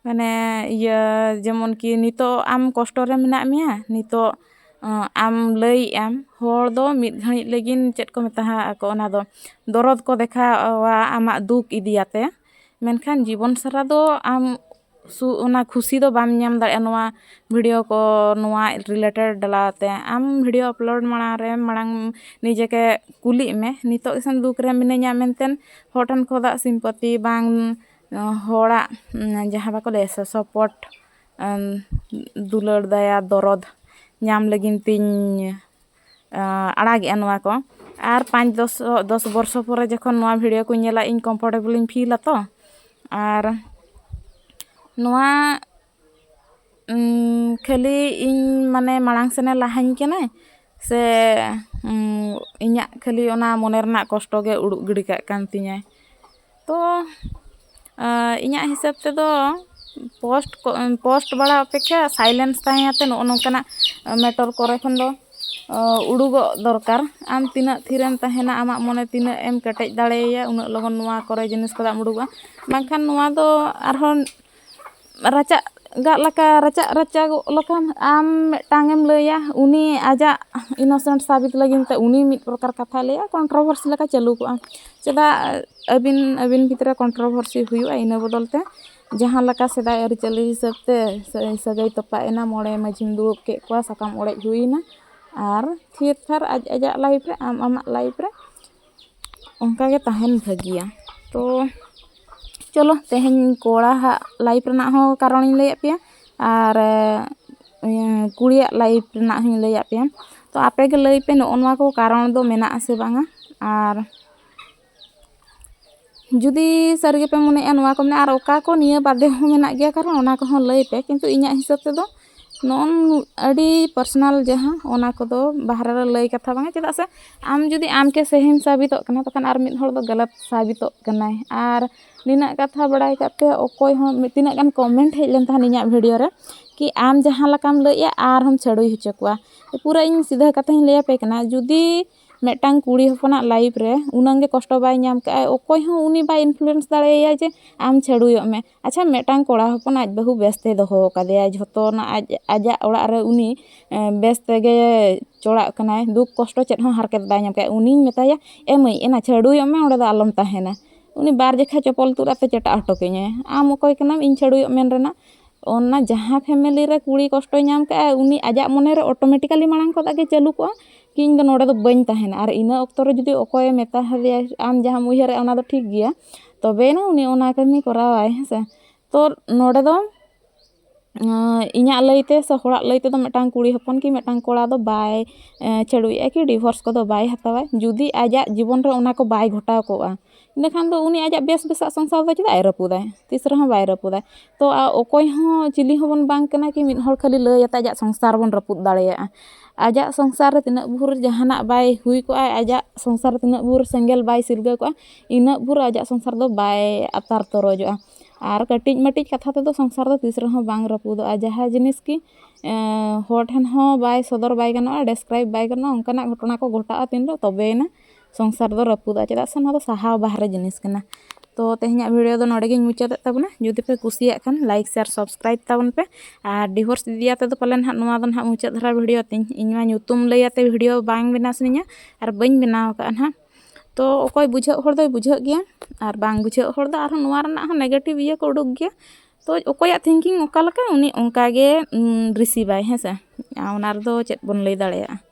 ᱢᱟᱱᱮ, ᱤᱭᱟᱹ, ᱡᱮᱢᱚᱱ ᱠᱤ ᱱᱤᱛᱚᱜ ᱟᱢ ᱠᱚᱥᱴᱚ ᱨᱮ ᱢᱮᱱᱟᱜ ᱢᱮᱭᱟ, ᱱᱤᱛᱚᱜ, ᱟᱸ, ᱟᱢ ᱞᱟᱹᱭᱮᱫ ᱟᱢ, ᱦᱚᱲ ᱫᱚ ᱢᱤᱫ ᱜᱷᱟᱹᱲᱤᱡ ᱞᱟᱹᱜᱤᱫ ᱪᱮᱫ ᱠᱚ ᱢᱮᱛᱟᱜᱼᱟ ᱟᱠᱚ, ᱚᱱᱟ ᱫᱚ ᱫᱚᱨᱚᱫ ᱠᱚ ᱫᱮᱠᱷᱟᱣᱟ ᱟᱢᱟᱜ ᱫᱩᱠ ᱤᱫᱤᱭᱟᱛᱮ, ᱢᱮᱱᱠᱷᱟᱱ ᱡᱤᱵᱚᱱ ᱥᱟᱨᱟ ᱫᱚ ᱟᱢ ᱥᱩ-, ᱚᱱᱟ ᱠᱷᱩᱥᱤ ᱫᱚ ᱵᱟᱢ ᱧᱟᱢ ᱫᱟᱲᱮᱭᱟᱜᱼᱟ ᱱᱚᱣᱟ video ᱠᱚ, ᱱᱚᱣᱟ related ᱰᱟᱞᱟᱣ ᱛᱮ᱾ ᱟᱢ video upload ᱢᱟᱲᱟᱝ ᱨᱮ, ᱢᱟᱲᱟᱝ ᱱᱤᱡᱮ ᱜᱮ ᱠᱩᱞᱤᱜ ᱢᱮ, ᱱᱤᱛᱚᱜ ᱜᱮᱥᱮ ᱫᱩᱠ ᱨᱮ ᱢᱤᱱᱟᱹᱧᱟ ᱢᱮᱱᱛᱮ ᱦᱚᱲ ᱴᱷᱮᱱ ᱠᱷᱚᱱᱟᱜ sympathy ᱵᱟᱝ, ᱦᱚᱲᱟᱜ, ᱩᱸ, ᱡᱟᱦᱟᱸ ᱵᱟᱠᱚ ᱞᱟᱹᱭᱟ ᱥᱮ, support, ᱩᱸ, ᱫᱩᱞᱟᱹᱲ, ᱫᱟᱭᱟ, ᱫᱚᱨᱚᱫ ᱧᱟᱢ ᱞᱟᱹᱜᱤᱫ ᱛᱤᱧ, ᱟᱸ, ᱟᱲᱟᱜᱮᱜᱼᱟ ᱱᱚᱣᱟ ᱠᱚ᱾ ᱟᱨ ᱯᱟᱸᱪ ᱫᱚᱥ, ᱫᱚᱥ ᱵᱚᱨᱥᱚ ᱯᱚᱨᱮ ᱡᱚᱠᱷᱚᱱ ᱱᱚᱣᱟ video ᱠᱚᱧ ᱧᱮᱞᱟ, ᱤᱧ comfortable ᱤᱧ feel ᱟ ᱛᱚ᱾ ᱟᱨ ᱱᱚᱣᱟ, ᱩᱸ, ᱠᱷᱟᱹᱞᱤ ᱤᱧ, ᱢᱟᱱᱮ, ᱢᱟᱲᱟᱝ ᱥᱮᱱᱮ ᱞᱟᱦᱟᱧ ᱠᱟᱱᱟᱭ ᱥᱮ, ᱩᱸ, ᱤᱧᱟᱹᱜ ᱠᱷᱟᱹᱞᱤ ᱚᱱᱟ ᱢᱚᱱᱮ ᱨᱮᱱᱟᱜ ᱠᱚᱥᱴᱚ ᱜᱮ ᱩᱰᱩᱠ ᱜᱤᱰᱤ ᱠᱟᱜ ᱠᱟᱱ ᱛᱤᱧᱟᱭ? ᱛᱚ, ᱟᱸ, ᱤᱧᱟᱹᱜ ᱦᱤᱥᱟᱹᱵ ᱛᱮᱫᱚ post ᱠᱚ, post ᱵᱟᱲᱟ ᱚᱯᱮᱠᱠᱷᱟ silence ᱛᱟᱦᱮᱸ ᱠᱟᱛᱮ ᱱᱚᱜᱼᱚ ᱱᱚᱝᱠᱟᱱᱟᱜ matter ᱠᱚᱨᱮ ᱠᱷᱚᱱ ᱫᱚ ᱩᱰᱩᱠᱚᱜ ᱫᱚᱨᱠᱟᱨ᱾ ᱟᱢ ᱛᱤᱱᱟᱹᱜ ᱛᱷᱤᱨᱮᱢ ᱛᱟᱦᱮᱱᱟ, ᱟᱢᱟᱜ ᱢᱚᱱᱮ ᱛᱤᱱᱟᱹᱜ ᱮᱢ ᱠᱮᱴᱮᱡ ᱫᱟᱲᱮᱭᱟᱭᱟ, ᱩᱱᱟᱹᱜ ᱞᱚᱜᱚᱱ ᱱᱚᱣᱟ ᱠᱚᱨᱮ ᱡᱤᱱᱤᱥ ᱠᱚᱫᱚ ᱟᱢ ᱩᱰᱩᱠᱚᱜᱼᱟ᱾ ᱵᱟᱝᱠᱷᱟᱱ ᱱᱚᱣᱟ ᱫᱚ ᱟᱨᱦᱚᱸ ᱨᱟᱪᱟᱜ ᱜᱟᱜ ᱞᱮᱠᱟ, ᱨᱟᱪᱟᱜ ᱨᱟᱪᱟᱜᱚᱜ ᱞᱮᱠᱟᱱ ᱟᱢ ᱢᱤᱫᱴᱟᱝ ᱮᱢ ᱞᱟᱹᱭᱟ, ᱩᱱᱤ ᱟᱡᱟᱜ innocent ᱥᱟᱵᱤᱛ ᱞᱟᱹᱜᱤᱫ ᱛᱮ ᱩᱱᱤ ᱢᱤᱫ ᱯᱨᱚᱠᱟᱨ ᱠᱟᱛᱷᱟᱭ ᱞᱟᱹᱭᱟ, controversy ᱞᱮᱠᱟ ᱪᱟᱹᱞᱩ ᱠᱚᱜᱼᱟ᱾ ᱪᱮᱫᱟᱜ ᱟᱹᱵᱤᱱ ᱟᱹᱵᱤᱱ ᱵᱷᱤᱛᱨᱤ ᱨᱮ controversy ᱦᱩᱭᱩᱜᱼᱟ? ᱤᱱᱟᱹ ᱵᱚᱫᱚᱞ ᱛᱮ ᱡᱟᱦᱟᱸ ᱞᱮᱠᱟ ᱥᱮᱫᱟᱭ ᱟᱹᱨᱤᱪᱟᱹᱞᱤ ᱦᱤᱥᱟᱹᱵ ᱛᱮ ᱥᱟᱹ-, ᱥᱟᱹᱜᱟᱹᱭ ᱛᱚᱯᱟᱜ ᱮᱱᱟ, ᱢᱚᱬᱮ ᱢᱟᱹᱡᱷᱤᱢ ᱫᱩᱲᱩᱵ ᱠᱮᱫ ᱠᱚᱣᱟ, ᱥᱟᱠᱟᱢ ᱚᱲᱮᱡ ᱦᱩᱭᱱᱟ, ᱟᱨ ᱛᱷᱤᱨ ᱛᱷᱟᱨ ᱟᱡ ᱟᱡᱟᱜ life ᱨᱮ, ᱟᱢ ᱟᱢᱟᱜ life ᱨᱮ, ᱚᱱᱠᱟ ᱜᱮ ᱛᱟᱦᱮᱱ ᱵᱷᱟᱹᱜᱤᱭᱟ᱾ ᱛᱚ ᱪᱚᱞᱚ, ᱛᱮᱦᱮᱧ ᱠᱚᱲᱟ ᱦᱟᱜ life ᱨᱮᱱᱟᱜ ᱦᱚᱸ ᱠᱟᱨᱚᱱᱤᱧ ᱞᱟᱹᱭᱟᱫ ᱯᱮᱭᱟ, ᱟᱨ ᱤᱭᱟᱹ, ᱠᱩᱲᱤᱭᱟᱜ life ᱨᱮᱱᱟᱜ ᱦᱚᱸᱧ ᱞᱟᱹᱭᱟᱫ ᱯᱮᱭᱟ᱾ ᱛᱚ ᱟᱯᱮ ᱜᱮ ᱞᱟᱹᱭ ᱯᱮ, ᱱᱚᱜᱼᱚ ᱱᱚᱣᱟ ᱠᱚ ᱠᱟᱨᱚᱱ ᱫᱚ ᱢᱮᱱᱟᱜ ᱟᱥᱮ ᱵᱟᱝᱟ? ᱟᱨ ᱡᱩᱫᱤ ᱥᱟᱹᱨᱤ ᱜᱮᱯᱮ ᱢᱚᱱᱮᱭᱮᱫᱼᱟ ᱱᱚᱣᱟ ᱠᱚ ᱢᱮᱱᱟᱜᱼᱟ, ᱟᱨ ᱚᱠᱟ ᱠᱚ ᱱᱤᱭᱟᱹ ᱵᱟᱫᱮ ᱦᱚᱸ ᱢᱮᱱᱟᱜ ᱜᱮᱭᱟ, ᱠᱟᱨᱚᱱ ᱚᱱᱟ ᱠᱚᱦᱚᱸ ᱞᱟᱹᱭ ᱯᱮ, ᱠᱤᱱᱛᱩ ᱤᱧᱟᱹᱜ ᱦᱤᱥᱟᱹᱵ ᱛᱮᱫᱚ ᱱᱚᱜᱼᱚ ᱟᱹᱰᱤ personal ᱡᱟᱦᱟᱸ, ᱚᱱᱟ ᱠᱚᱫᱚ ᱵᱟᱦᱨᱮ ᱨᱮ ᱞᱟᱹᱭ ᱠᱟᱛᱷᱟ ᱵᱟᱝᱟ᱾ ᱪᱮᱫᱟᱜ ᱥᱮ ᱟᱢ ᱡᱩᱫᱤ ᱟᱢ ᱜᱮ ᱥᱟᱹᱦᱤᱢ ᱥᱟᱵᱤᱛᱚᱜ ᱠᱟᱱᱟ, ᱛᱚᱠᱷᱚᱱ ᱟᱨ ᱢᱤᱫ ᱦᱚᱲ ᱫᱚ ᱜᱟᱞᱟᱛ ᱥᱟᱵᱤᱛᱚᱜ ᱠᱟᱱᱟᱭ᱾ ᱟᱨ ᱱᱤᱱᱟᱹᱜ ᱠᱟᱛᱷᱟ ᱵᱟᱲᱟᱭ ᱠᱟᱛᱮ ᱚᱠᱚᱭ ᱦᱚᱸ ᱢᱤᱫ, ᱛᱤᱱᱟᱹᱜ ᱜᱟᱱ comment ᱦᱮᱡ ᱞᱮᱱ ᱛᱟᱦᱮᱱ ᱤᱧᱟᱹᱜ video ᱨᱮ, ᱠᱤ ᱟᱢ ᱡᱟᱦᱟᱸ ᱞᱮᱠᱟᱢ ᱞᱟᱹᱭᱮᱜᱼᱟ ᱟᱨᱦᱚᱸᱢ ᱪᱷᱟᱹᱲᱩᱭ ᱦᱚᱪᱚ ᱠᱚᱣᱟ᱾ ᱯᱩᱨᱟᱹ ᱤᱧ ᱥᱤᱫᱷᱟᱹ ᱠᱟᱛᱷᱟᱧ ᱞᱟᱹᱭ ᱟᱯᱮ ᱠᱟᱱᱟ, ᱡᱩᱫᱤ ᱢᱤᱫᱴᱟᱝ ᱠᱩᱲᱤ ᱦᱚᱯᱚᱱᱟᱜ life ᱨᱮ ᱩᱱᱟᱹᱝ ᱜᱮ ᱠᱚᱥᱴᱚ ᱵᱟᱭ ᱧᱟᱢ ᱠᱟᱜᱼᱟ, ᱚᱠᱚᱭ ᱦᱚᱸ ᱩᱱᱤ ᱵᱟᱭ influence ᱫᱟᱲᱮᱭᱟᱭᱟ ᱡᱮ ᱟᱢ ᱪᱷᱟᱹᱲᱩᱭᱚᱜ ᱢᱮ᱾ ᱟᱪᱪᱷᱟ, ᱢᱤᱫᱴᱟᱝ ᱠᱚᱲᱟ ᱦᱚᱯᱚᱱ ᱟᱡ ᱵᱟᱹᱦᱩ ᱵᱮᱥ ᱛᱮᱭ ᱫᱚᱦᱚ ᱟᱠᱟᱫᱮᱭᱟ, ᱡᱷᱚᱛᱚᱱᱟᱜ ᱟᱡ, ᱟᱡᱟᱜ ᱚᱲᱟᱜ ᱨᱮ ᱩᱱᱤ, ᱮ, ᱵᱮᱥ ᱛᱮᱜᱮ ᱪᱚᱲᱟᱜ ᱠᱟᱱᱟᱭ, ᱫᱩᱠ ᱠᱚᱥᱴᱚ ᱪᱮᱫ ᱦᱚᱸ ᱦᱟᱨᱠᱮᱛ ᱵᱟᱭ ᱧᱟᱢ ᱠᱟᱜᱼᱟ, ᱩᱱᱤᱧ ᱢᱮᱛᱟᱭᱟ, "ᱮ ᱢᱟᱹᱭ, ᱮᱱᱟ ᱪᱷᱟᱹᱲᱩᱭᱚᱜ ᱢᱮ, ᱚᱸᱰᱮ ᱫᱚ ᱟᱞᱚᱢ ᱛᱟᱦᱮᱱᱟ᱾" ᱩᱱᱤ ᱵᱟᱨ ᱡᱮᱠᱷᱟ ᱪᱚᱯᱚᱞ ᱛᱩᱫ ᱟᱛᱮ ᱪᱮᱴᱟᱜ ᱦᱚᱴᱚ ᱠᱟᱹᱧᱟᱭ᱾ ᱟᱢ ᱚᱠᱚᱭ ᱠᱟᱱᱟᱢ ᱤᱧ ᱪᱷᱟᱹᱲᱩᱭᱚᱜ ᱢᱮᱱ ᱨᱮᱱᱟᱜ? ᱚᱱᱟ ᱡᱟᱦᱟᱸ family ᱨᱮ ᱠᱩᱲᱤ ᱠᱚᱥᱴᱚᱭ ᱧᱟᱢ ᱠᱟᱜᱼᱟ, ᱩᱱᱤ ᱟᱡᱟᱜ ᱢᱚᱱᱮ ᱨᱮ automatically ᱢᱟᱲᱟᱝ ᱠᱷᱚᱱᱟᱜ ᱜᱮ ᱪᱟᱹᱞᱩ ᱠᱚᱜᱼᱟ ᱠᱤ ᱤᱧ ᱫᱚ ᱱᱚᱰᱮ ᱫᱚ ᱵᱟᱹᱧ ᱛᱟᱦᱮᱱᱟ᱾ ᱟᱨ ᱤᱱᱟᱹ ᱚᱠᱛᱚ ᱨᱮ ᱡᱩᱫᱤ ᱚᱠᱚᱭᱮ ᱢᱮᱛᱟ ᱦᱟᱫᱮᱭᱟ, "ᱟᱢ ᱡᱟᱦᱟᱸᱢ ᱩᱭᱦᱟᱹᱨᱮᱜᱼᱟ ᱚᱱᱟ ᱫᱚ ᱴᱷᱤᱠ ᱜᱮᱭᱟ", ᱛᱚᱵᱮᱭᱮᱱᱟ ᱩᱱᱤ ᱚᱱᱟ ᱠᱟᱹᱢᱤ ᱠᱚᱨᱟᱣᱟᱭ, ᱦᱮᱸ ᱥᱮ᱾ ᱛᱚ ᱱᱚᱰᱮ ᱫᱚ, ᱟᱸ, ᱤᱧᱟᱹᱜ ᱞᱟᱹᱭᱛᱮ ᱥᱮ ᱦᱚᱲᱟᱜ ᱞᱟᱹᱭ ᱛᱮᱫᱚ ᱢᱤᱫᱴᱟᱝ ᱠᱩᱲᱤ ᱦᱚᱯᱚᱱ ᱠᱤ ᱢᱤᱫᱴᱟᱝ ᱠᱚᱲᱟ ᱫᱚ ᱵᱟᱭ, ᱮᱸ, ᱪᱷᱟᱹᱲᱩᱭᱮᱜᱼᱟ ᱠᱤ divorce ᱠᱚᱫᱚ ᱵᱟᱭ ᱦᱟᱛᱟᱣᱟ, ᱡᱩᱫᱤ ᱟᱡᱟᱜ ᱡᱤᱵᱚᱱ ᱨᱮ ᱚᱱᱟ ᱠᱚ ᱵᱟᱭ ᱜᱷᱚᱴᱟᱣ ᱠᱚᱜᱼᱟ᱾ ᱤᱱᱟᱹᱠᱷᱟᱱ ᱫᱚ ᱩᱱᱤ ᱟᱡᱟᱜ ᱵᱮᱥ ᱵᱮᱥᱟᱜ ᱥᱚᱝᱥᱟᱨ ᱫᱚ ᱪᱮᱫᱟᱜ ᱮ ᱨᱟᱹᱯᱩᱫᱟᱭ? ᱛᱤᱥ ᱨᱮᱦᱚᱸ ᱵᱟᱭ ᱨᱟᱹᱯᱩᱫᱟᱭ᱾ ᱛᱚ, ᱟ, ᱚᱠᱚᱭ ᱦᱚᱸ ᱪᱤᱞᱤ ᱦᱚᱸᱵᱚᱱ ᱵᱟᱝ ᱠᱟᱱᱟ ᱠᱤ ᱢᱤᱫ ᱦᱚᱲ ᱠᱷᱟᱹᱞᱤ ᱞᱟᱹᱭ ᱟᱛᱮ ᱟᱡᱟᱜ ᱥᱚᱝᱥᱟᱨ ᱵᱚᱱ ᱨᱟᱹᱯᱩᱫ ᱫᱟᱲᱮᱭᱟᱜᱼᱟ᱾ ᱟᱡᱟᱜ ᱥᱚᱝᱥᱟᱨ ᱨᱮ ᱛᱤᱱᱟᱹᱜ ᱵᱷᱳᱨ ᱡᱟᱦᱟᱱᱟᱜ ᱵᱟᱭ ᱦᱩᱭ ᱠᱚᱜᱼᱟ, ᱟᱡᱟᱜ ᱥᱚᱝᱥᱟᱨ ᱨᱮ ᱛᱤᱱᱟᱹᱜ ᱵᱷᱳᱨ ᱥᱮᱸᱜᱮᱞ ᱵᱟᱭ ᱥᱤᱨᱜᱟᱹᱣ ᱠᱚᱜᱼᱟ, ᱤᱱᱟᱹᱜ ᱵᱷᱳᱨ ᱟᱡᱟᱜ ᱥᱚᱝᱥᱟᱨ ᱫᱚ ᱵᱟᱭ ᱟᱛᱟᱨ ᱛᱚᱨᱚᱡᱚᱜᱼᱟ᱾ ᱟᱨ ᱠᱟᱹᱴᱤᱡ ᱢᱟᱹᱴᱤᱡ ᱠᱟᱛᱷᱟ ᱛᱮᱫᱚ ᱥᱚᱝᱥᱟᱨ ᱫᱚ ᱛᱤᱥ ᱨᱮᱦᱚᱸ ᱵᱟᱝ ᱨᱟᱹᱯᱩᱫᱚᱜᱼᱟ᱾ ᱡᱟᱦᱟᱸ ᱡᱤᱱᱤᱥ ᱠᱤ ᱮᱸ, ᱦᱚᱲ ᱴᱷᱮᱱ ᱦᱚᱸ ᱵᱟᱭ ᱥᱚᱫᱚᱨ ᱵᱟᱭ ᱜᱟᱱᱚᱜᱼᱟ, describe ᱵᱟᱭ ᱜᱟᱱᱚᱜᱼᱟ, ᱚᱱᱠᱟᱱᱟᱜ ᱜᱷᱚᱴᱚᱱᱟ ᱠᱚ ᱜᱷᱚᱴᱟᱜᱼᱟ ᱛᱤᱱ ᱨᱮ, ᱛᱚᱵᱮᱭᱮᱱᱟ ᱥᱚᱝᱥᱟᱨ ᱫᱚ ᱨᱟᱹᱯᱩᱫᱚᱜᱼᱟ᱾ ᱪᱮᱫᱟᱜ ᱥᱮ ᱱᱚᱣᱟ ᱫᱚ ᱥᱟᱦᱟᱣ ᱵᱟᱦᱨᱮ ᱡᱤᱱᱤᱥ ᱠᱟᱱᱟ᱾ ᱛᱚ ᱛᱮᱦᱮᱧᱟᱜ video ᱫᱚ ᱱᱚᱰᱮ ᱜᱤᱧ ᱢᱩᱪᱟᱹᱫᱮᱫ ᱛᱟᱵᱚᱱᱟ᱾ ᱡᱩᱫᱤ ᱯᱮ ᱠᱩᱥᱤᱭᱟᱜ ᱠᱷᱟᱱ like, share, subscribe ᱛᱟᱵᱚᱱ ᱯᱮ᱾ ᱟᱨ divorce ᱤᱫᱤᱭᱟᱛᱮ ᱫᱚ ᱯᱟᱞᱮᱱ ᱦᱟᱸᱜ ᱱᱚᱣᱟ ᱫᱚ ᱱᱟᱦᱟᱜ ᱢᱩᱪᱟᱹᱫ ᱫᱷᱟᱨᱟ video ᱛᱤᱧ᱾ ᱤᱧ ᱢᱟ ᱧᱩᱛᱩᱢ ᱞᱟᱹᱭ ᱟᱛᱮ video ᱵᱟᱝ ᱵᱮᱱᱟᱣ ᱥᱟᱱᱟᱧᱟ ᱟᱨ ᱵᱟᱹᱧ ᱵᱮᱱᱟᱣ ᱟᱠᱟᱫᱼᱟ ᱱᱟᱦᱟᱜ᱾ ᱛᱚ ᱚᱠᱚᱭ ᱵᱩᱡᱷᱟᱹᱜ ᱦᱚᱲ ᱫᱚᱭ ᱵᱩᱡᱷᱟᱹᱜ ᱜᱮᱭᱟ, ᱟᱨ ᱵᱟᱝ ᱵᱩᱡᱷᱟᱹᱜ ᱦᱚᱲ ᱫᱚ ᱟᱨᱦᱚᱸ ᱱᱚᱣᱟ ᱨᱮᱱᱟᱜ ᱦᱚᱸ negative ᱤᱭᱟᱹ ᱠᱚ ᱩᱰᱩᱠ ᱜᱮᱭᱟ᱾ ᱛᱚ ᱚᱠᱚᱭᱟᱜ thinking ᱚᱠᱟ ᱞᱮᱠᱟ, ᱩᱱᱤ ᱚᱱᱠᱟ ᱜᱮ, ᱩᱢ, receive ᱟᱭ, ᱦᱮᱸ ᱥᱮ᱾ ᱟᱨ ᱚᱱᱟ ᱨᱮᱫᱚ ᱪᱮᱫ ᱵᱚᱱ ᱞᱟᱹᱭ ᱫᱟᱲᱮᱭᱟᱜᱼᱟ᱾